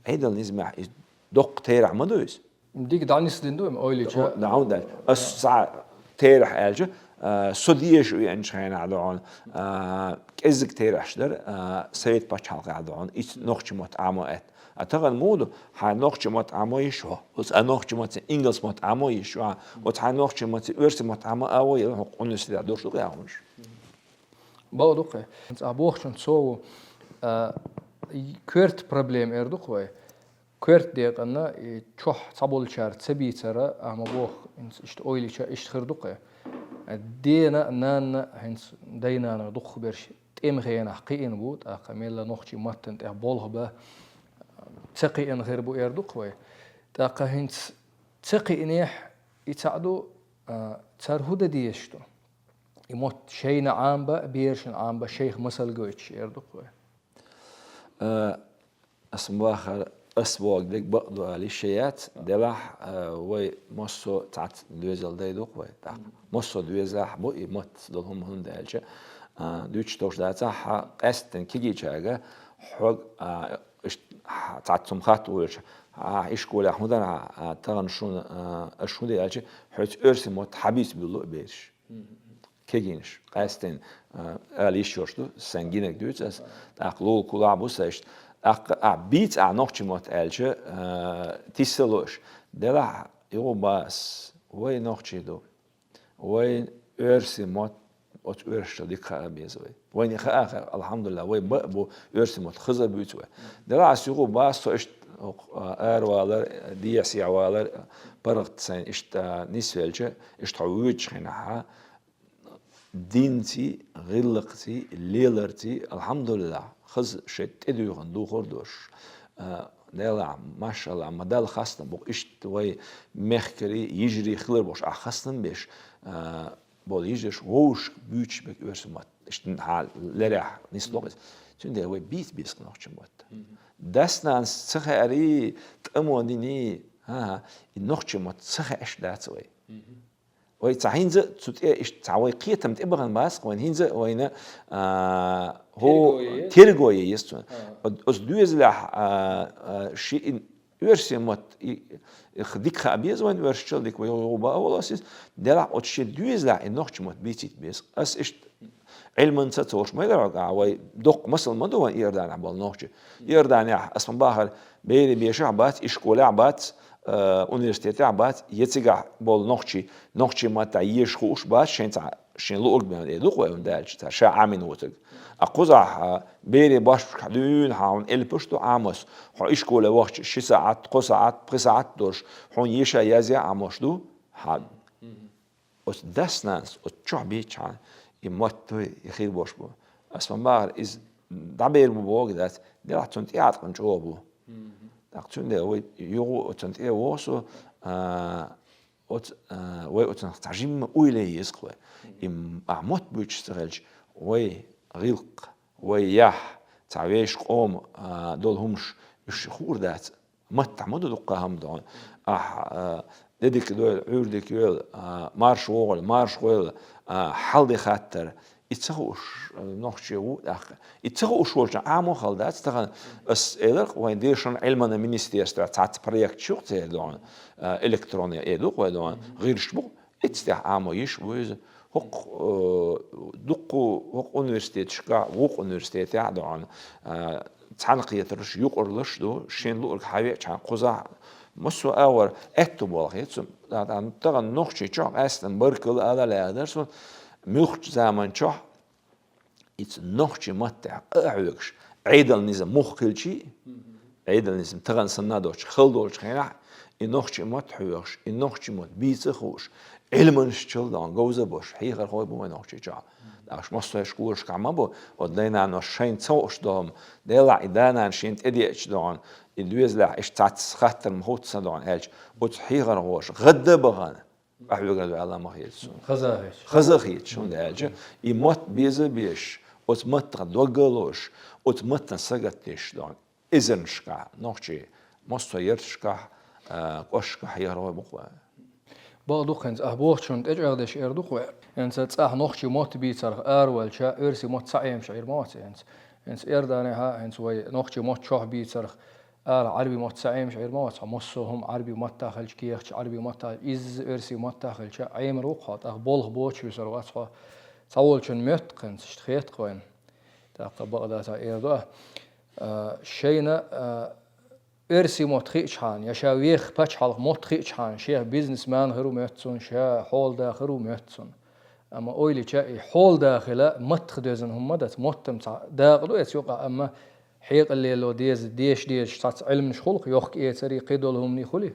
Ӏедалан низамехь иза доккха терахь ма ду иза. Дика дӀанисдина ду, ойла йича. О, да, хьуна даьлла. Ас цхьа терахь аьлча, а, со дезаш веанчу хенахь ду хьуна, а, кӀеззиг терахьаш дара, а, Совет пачхьалкхехь ду хьуна, ицу нохчийн мотт Ӏамо аьтта. А тахана муха ду, хьайн нохчийн мотт Ӏамо йиш ю, оцу а нохчийн маттаца ингалс мотт Ӏамо йиш ю, оцу хьайн нохчийн маттаца оьрсийн мотт Ӏамо а во елла хӀокху университетехь долуш ду-кх и хӀуманаш. Бакъду-кх. ХӀинца ахь бохучун совнаха, а, и коьрта проблема эр ду-кх вай. Коьрта декъана, и чохь цхьаболчара ца бийцара, ахь ма боху, хӀинца иштта ойла йича, иштта хир ду-кх. Дена а, нанна а, хӀинца дай-нанах дукхахберш тӀеман хенахь кхиъна бу, тӀаккха мелла нохчийн маттана тӀехь болх бан ца кхиъна хир бу эр ду-кх вай. ТӀаккха хӀинца ца кхиънехь, и цхьаъ ду, а, цара хӀун дан дезаш ду? И мотт шайна Ӏамабан а, берашна Ӏамабан а шайх масал гойтуш эр ду-кх вай. Э, ас ма бахара, ас бохург дерг бакъ ду ала йиш яц, делахь, э, вай массо а цхьацца доьзалан дай ду-кх вай. ТӀаккха массо а доьзалехь бу и мотт долу хӀума, хӀунда аьлча, э, дуьйцуш долуш дацахь, хьан къаьсттина кегийчаьрга хьоьга, э, иш-, хьан цхьацца хӀума хатта волча, хьан ишколехь хӀун дара, хьан, э, тахана шуна, э, аша хӀун де аьлча, хьоьца оьрсийн мотт хьан бийца буьллу а бераш. Кегийнаш, къаьсттина, а, ала йиш йолуш ду, сайн гинарг дуьйцу ас, тӀаккха лулахь бу сан иштта. ТӀаккха ахь бийца ахь нохчийн мотт аьлча, а, тиссалуш. Делахь, юха бан ас, вай нохчий ду. Вайн оьрсийн мотт оцу оьрсашчул дика хаа беза вай. Вайна и хаа хир, алхьамдулиллахӀ, вай бан а бу, оьрсийн мотт хаза а буьйцу вай. Делахь ас юха бан ас, со иштта, а, аравалар, дехьа-сехьа валар, паргӀат сайна иштта, а, нисвелча, иштта хьо воьдучу хенахь, динций, гӀиллакхций, леларций, алхьамдулиллахӀ, хаза шайн тӀедуьйхина духар а долуш. А, делахь, машаллахӀ, ма Далла хастам бу-кх, иштта вай мехкарий, йижарий хилар болуш, ахь хастам беш, а, болу йижарш вовшашка буьйцуш берг оьрсийн мотт. Иштта хьан лерехь нисло иза. Цундела вай бийца беза-кх нохчийн мотт. Дас-нанас ца хаьарий, тӀамо диний, хӀан-хӀа, и нохчийн мотт ца хаьаш дац вай. Вай цхьа хӀинца а цу тӀе иштта цхьа вай кхетам тӀе бахана бац-кх вайна, хӀинца а вайна, а, хӀо-, терго е еза цунна. Оц-, оцу доьзалехь, а, а, ши и оьрсийн мотт, и, и х-, дика хаа беза вайна, оьрсашчул дика вай юха бан а волу ас иза. Делахь оцу шен доьзалехь и нохчийн мотт бийцийта беза. Ас иштта Ӏилманца а ца волуш ма елара хьоьга, а, вай доккха масал ма ду вайн Иорданехь болу нохчий. Иорданехь, ас ма бахара, берийн бешахь бац, ишколехь бац, а, университетехь бац, я цигахь болу нохчий, нохчийн маттахь езаш хууш бац, шайн цхьа шен луург бен э ду-кх вай, хӀунда аьлча цара ша Ӏамийна воцург. А кхузахь, а, берийн башмашкахь дуьйна хьан хьуна элпаш ду Ӏамос, хьо ишколе вахча ши саӀат, кхо саӀат, пхи саӀат долуш, хьуна еша язъян Ӏамош ду хьан. Оцу дас-нанас оцу чохь бийцча хьан, и мотт вай, и хир бош бу. Ас ма бахара, иза дӀабер бу бохург дац, делахь цунна тӀеӀаткъам чӀогӀа бу. ТӀаккха цундела вай юха оцунна тӀе а воху со, а, оцу, а, вай оцунах цхьа жимма уйла е еза-кх вай. И м-, ахь мотт буьйцуш ца хилча, вай гӀиллакх, вай яхь, цхьа вешан къоман, а, долу хӀумаш уьш хуур дац. Маттахь ма ду дуккха хӀума дохьун. Ахь, а, де дика дойла, Ӏуьйре дика йойла, а, марша вогӀийла, марша гӀойла, а, хьал де хаттар. И ца хууш, а, нохчи ву тӀаккха. И ца хууш волчун Ӏамо хала дац тахана. Ас элира-кх, вайн дешан Ӏилманан министерствехь цхьацца проект ю-кх церан дохьун, а, электронный э ду-кх вай дохьун, гӀирсаш бу-кх. Эццахь Ӏамо йиш бу иза. ХӀокху, э, дуккху хӀокху университеташкахь, вукху университетехь а дохьун, э, цхьаьнакхетарш, юкъарлаш ду, шен луург хьавеачхьана кхузахь. Массо а агӀор аьтту болх яц цунна. Тахана нохчий чохь къаьстина баркалла ала лаьа дара суна, муьлххачу заман чохь Иза нохчийн маттахь къа а хьоьгуш, Ӏедал низам муха хилчий, Ӏедал низам тахана санна а доцуш хала долчу хенахь, и нохчийн мотт хьоьгуш, и нохчийн мотт бийца а хууш, Ӏилманаш чалла дохьун говза а беш, хьехархой бу вайн нохчий чохь. Аш массо а школашкахь ма бу, оцу дай-нанош шайна ца хууш дохьун, делахь и да-нана шена тӀедеача дохьун, и доьзалехь иштта цхьацца хаттар ма хӀутту сан дохьун аьлча, оцу хьехархоша гӀадда а бахана, къахьоьгур ду аьлла ма хета суна. Хаза а хеташ. Хаза а хеташ, хӀунда аьлча и мотт беза а безаш, оцу маттах дог а лозуш, оцу маттана сагатдеш дохьун эзарнашкахь нохчий массо а ярташкахь, а, кӀошташкахь хьехархой бу-кх вай. Бакъ ду-кх хӀинца, ахь бохучунна тӀечӀагӀдеш эр ду-кх вай. ХӀинца цӀахь нохчийн мотт бийцарх араваьлча, оьрсийн мотт ца Ӏемаш Ӏийр ма вац хӀинца. ХӀинца Иорданехь а, хӀинца вай нохчийн мотт чохь бийцарх ала Ӏаьрбийн мотт ца Ӏемаш Ӏийр ма вац, хьо массо а хӀума Ӏаьрбийн маттахь хилча кехаташ, Ӏаьрбийн маттахь, изза оьрсийн маттахь хилча Ӏемар ву-кх хьо, тӀаккха болх боцуш вуьсур вац хьо. Цхьаволчун моьтту-кх хӀинца, иштта хета-кх вайна. ТӀаккха бакъдацахь эр ду а, а, шайна, а, оьрсийн мотт хиъчхьана, я ша веха пачхьалкхан мотт хиъчхьана, шех бизнесмен хир ву моьтту цунна, ша хьоладаха хир ву моьтту цунна. Амма ойла йича, и хьоладаха хила маттах доьзна хӀума ма дац, мотт-м цхьа дакъа ду эцу юкъахь, амма хьекъал лело деза, деша дезаш цхьацца Ӏилманаш хуьлу-кх, йохка-эцар а, кхидолу хӀуманаш хуьлу.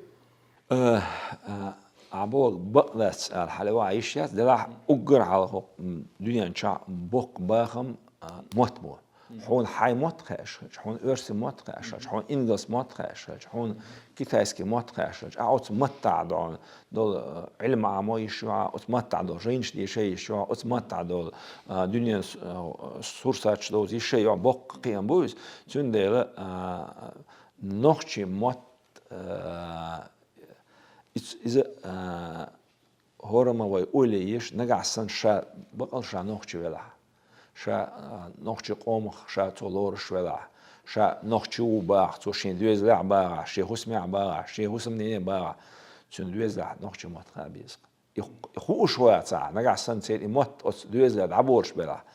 Э, э, ахь бохург бакъ дац ала хьалаваьлла йиш яц, делахь уггар хьалха, м, дуьнен чохь боккха бахам, а, мотт бу. Хьуна хьайн мотт хаьаш хилча, хьуна оьрсийн мотт хаьаш хилча, хьуна ингалс мотт хаьаш хилча, хьуна китайский мотт хаьаш хилча, ахь оцу маттахь дохьун долу, э, Ӏилма Ӏамо йиш ю хьан, оцу маттахь долу жайнаш деша йиш ю хьан, оцу маттахь долу, а, дуьненан с-, а, сурсаташ довза йиш ю хьан, боккха кхиам бу иза. Цундела, а, нохчийн мотт, а, иза, иза, а, хӀораммо вай ойла еш, нагахь санна ша бакъал ша нохчи велахь, ша, а, нохчийн къомах ша цо лоруш велахь, ша нохчи ву бахахь, цо шен доьзалехь а бахахь, шен хӀусамехь а бахахь, шен хӀусамнене а бахахь, цуьнан доьзалехь нохчийн мотт хаа беза-кх. И ху-, и хууш вацахь, нагахь санна церан и мотт оцу доьзале дӀабоьрзуш белахь,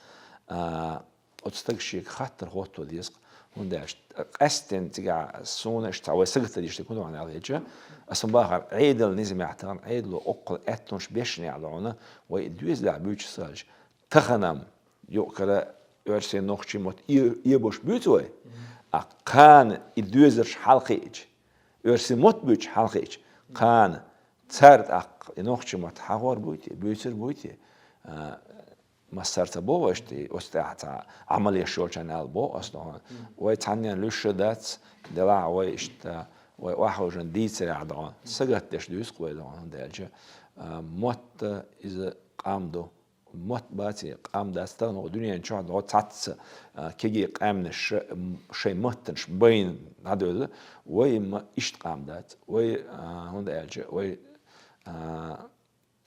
а, оцу стага шега хаттар хӀотто деза-кх. ХӀунда аьлча къаьсттина цигахь суна иштта цхьа вай сагатдеш дерг хӀун ду хьуна аьлла хетча, аса ма бахара, Ӏедал низамехь тахана, Ӏедало оккхул аьттонаш беш нехь дохьуна, вай и доьзалехь буьйцуш ца хилча, тахана-м юкъ-кара оьрсийн, нохчийн мотт э-, эбош буьйцу вай, а кхана и доьзалш хьалакхиъча, оьрсийн мотт буьйцуш хьалакхиъча, кхана цара тӀаккха и нохчийн мотт хьахор буй те, буьйцур буй те, а, массара ца боху аша те, оцу тӀехь цхьа Ӏамал еш йолчарна аьлла боху ас дохьуна. Вай цхьаннен луьйш а дац, делахь вай иштта, вай охьахевшина дийцарехь дохьуна, сагатдеш дуьйцу-кх вай дохьуна, хӀунда аьлча, а, мотт иза къам ду. Мотт баций, къам дац, тахана хӀокху дуьнен чохь дӀо цхьацца, а, кегий къаьмнаш ша-, м, шайн маттанаш байна дӀадевлла, вай ма иштта къам дац. Вай, а, хӀунда аьлча, вай, а,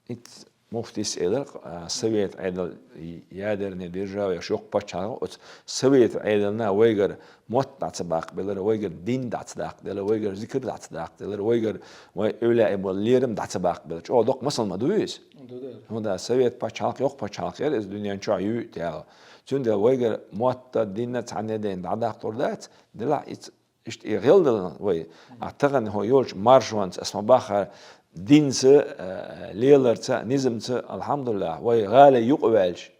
итт муфтис элира, а, Совет Ӏедал, ядерная держава, йоккха пачхьалкх, оцу Совет Ӏедална вайгара мотт дӀа ца баккхабелира, вайгара дин дӀа ца даккхаделира, вайгара зикр дӀа ца даккхаделира, вайгара вай эвлаяъ болу лерам дӀа ца баккхабелира. ЧӀогӀа доккха масал ма ду иза? Ду, ду. ХӀунда Совет пачхьалкх, йоккха пачхьалкх яра иза дуьнен чохь юьйуьйту аьлла. Цундела вайгара мотт а, дин а цхьанне а дайна дӀадаккхалур дац, делахь иза иштта и гӀелдална вай. А тахана хӀо йолчу маршонца ас ма баххара, динца, а, леларца, низамца, алхьамдулиллахӀ, вай гӀале юкъаваьлча,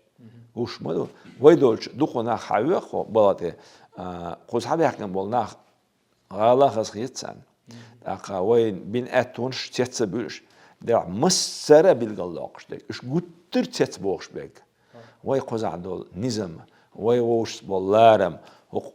гуш ма ду. Вай долча дукха нах хьавоьху балха тӀе, а, кхуза хьабаьхкина болу нах гӀала хазахета царна. ТӀаккха вай бина аьттонаш цец ца буьлуш, делахь массара а билгалдоккхуш дерг, уьш гуттар а цецбохуш берг. Вай кхузахь долу низам, вай вовшашца болу ларам, хӀокху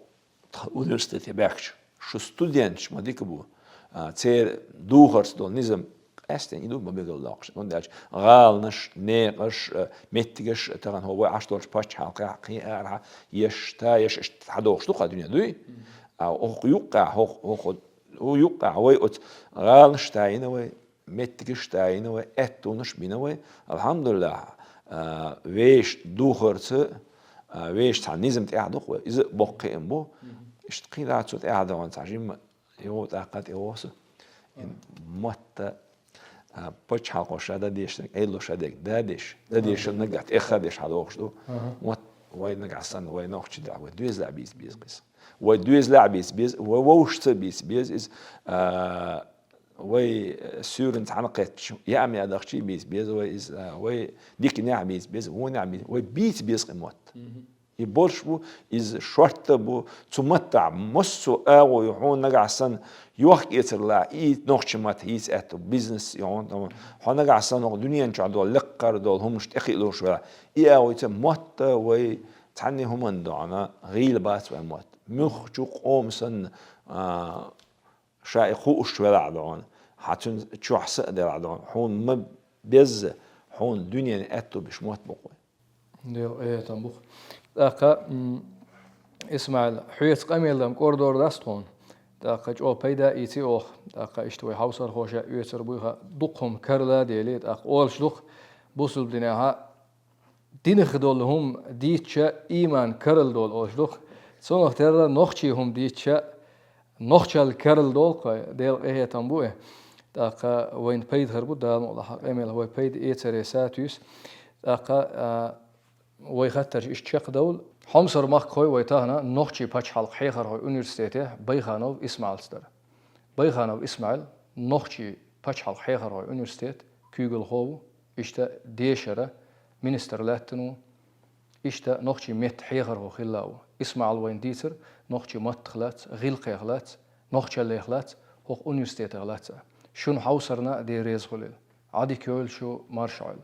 тхан университете баьхкича, шу студенташ ма дика бу, а, церан духарца долу низам къаьсттина и ду ма билгалдоккхуш. ХӀунда аьлча гӀаланаш, некъаш, а, меттигаш, тахана хӀокху вай Ӏаш долчу пачхьалкхехь, кхин арахьа, еш, та еш, иштта хьадогӀуш ду-кх дуьне, дуй? А хӀокху юккъехь, хӀокху, хӀокху, хӀокху юккъехь вай оцу гӀаланаш тайина вай, меттигаш тайина вай, аьттонаш бина вай. АлхьамдулиллахӀ, а, вешан духарца, а, вешан цхьа низам тӀехь ду-кх вай. Иза боккха кхиам бу. Иштта кхин дӀа цу тӀехь а дахана цхьа жимма йо тӀаккха тӀе воху со. И мотта, а, пачхьалкхо ша дан дезаш дерг, Ӏедало ша дерг дан дезаш, дан дезаш нагахь тӀе а деш хьадогӀуш ду. Мотт вай нагахь санна, вай нохчий дахь, вай доьзалехь бийца беза-кх иза. Вай доьзалехь бийца беза, вай вовшашца бийца беза иза, а, вай, э, суьйранна цхьаьна кхеттачу яа-маьа дахчий бийца беза вай иза, а, вай диканехь бийца беза, вонехь бийца, вай бийца беза-кх и мотт. И болуш бу, иза шортта бу, цу маттахь массо а агӀо ю хьуна нагахь санна, йохк-эцар лаахь, и нохчийн маттахь йийца аьтту, бизнес ю хьуна, хьо нагахь санна хӀокху дуьнен чохь долу, лекхара долу хӀуманаш тӀекхиалуш велахь, и агӀо йийца мотта вай цхьанне хӀуманна доӀана гӀийла бац вай мотт. Муьлххачу къоман санна, а, ша и кхуъуш велахь а доӀана, хьан цуьнан чохь са а делахь а доӀана, хьуна ма безза, хьуна дуьненан аьтту беш мотт бу-кх вай. Дела къинхетам бу-кх. ТӀаккха, м, Исмаил, хьоьца къамел дан кӀордор дац тхуна. ТӀаккха чӀогӀа пайда ийци оха. ТӀаккха иштта вай хьовсархоша оьцур буй хаа, дукха хӀума карла а дели, тӀаккха олуш ду-кх, бусулба динехь динах долу хӀума дийцча, ийман карладолу олуш ду-кх. Цунах терра нохчийн хӀума дийцча, нохчалла карладолу-кх вай, Дела къинхетам бу и. ТӀаккха вайна пайда хир бу, Дала мукъ лахь, къамелах вай пайда эцаре сатуьйсу. ТӀаккха, а, вай хаттарш иштта чекхдовлу. Хьомсара махкахой вай тахана нохчийн пачхьалкхан хьехархойн университетехь Байханов Исмаилца дара. Байханов Исмаил нохчийн пачхьалкхан хьехархойн университетан куьйгалхо ву, иштта дешара министр лаьттина ву, иштта нохчийн меттан хьехархо хилла а ву. Исмаил вайна дийцира нохчийн маттах лаьцна, гӀиллакхех лаьцна, нохчаллех лаьцна, хӀокху университетех лаьцна а. Шуна хьовсарна а Дела реза хуьлийла. Ӏадика йойла шу, марша Ӏойла.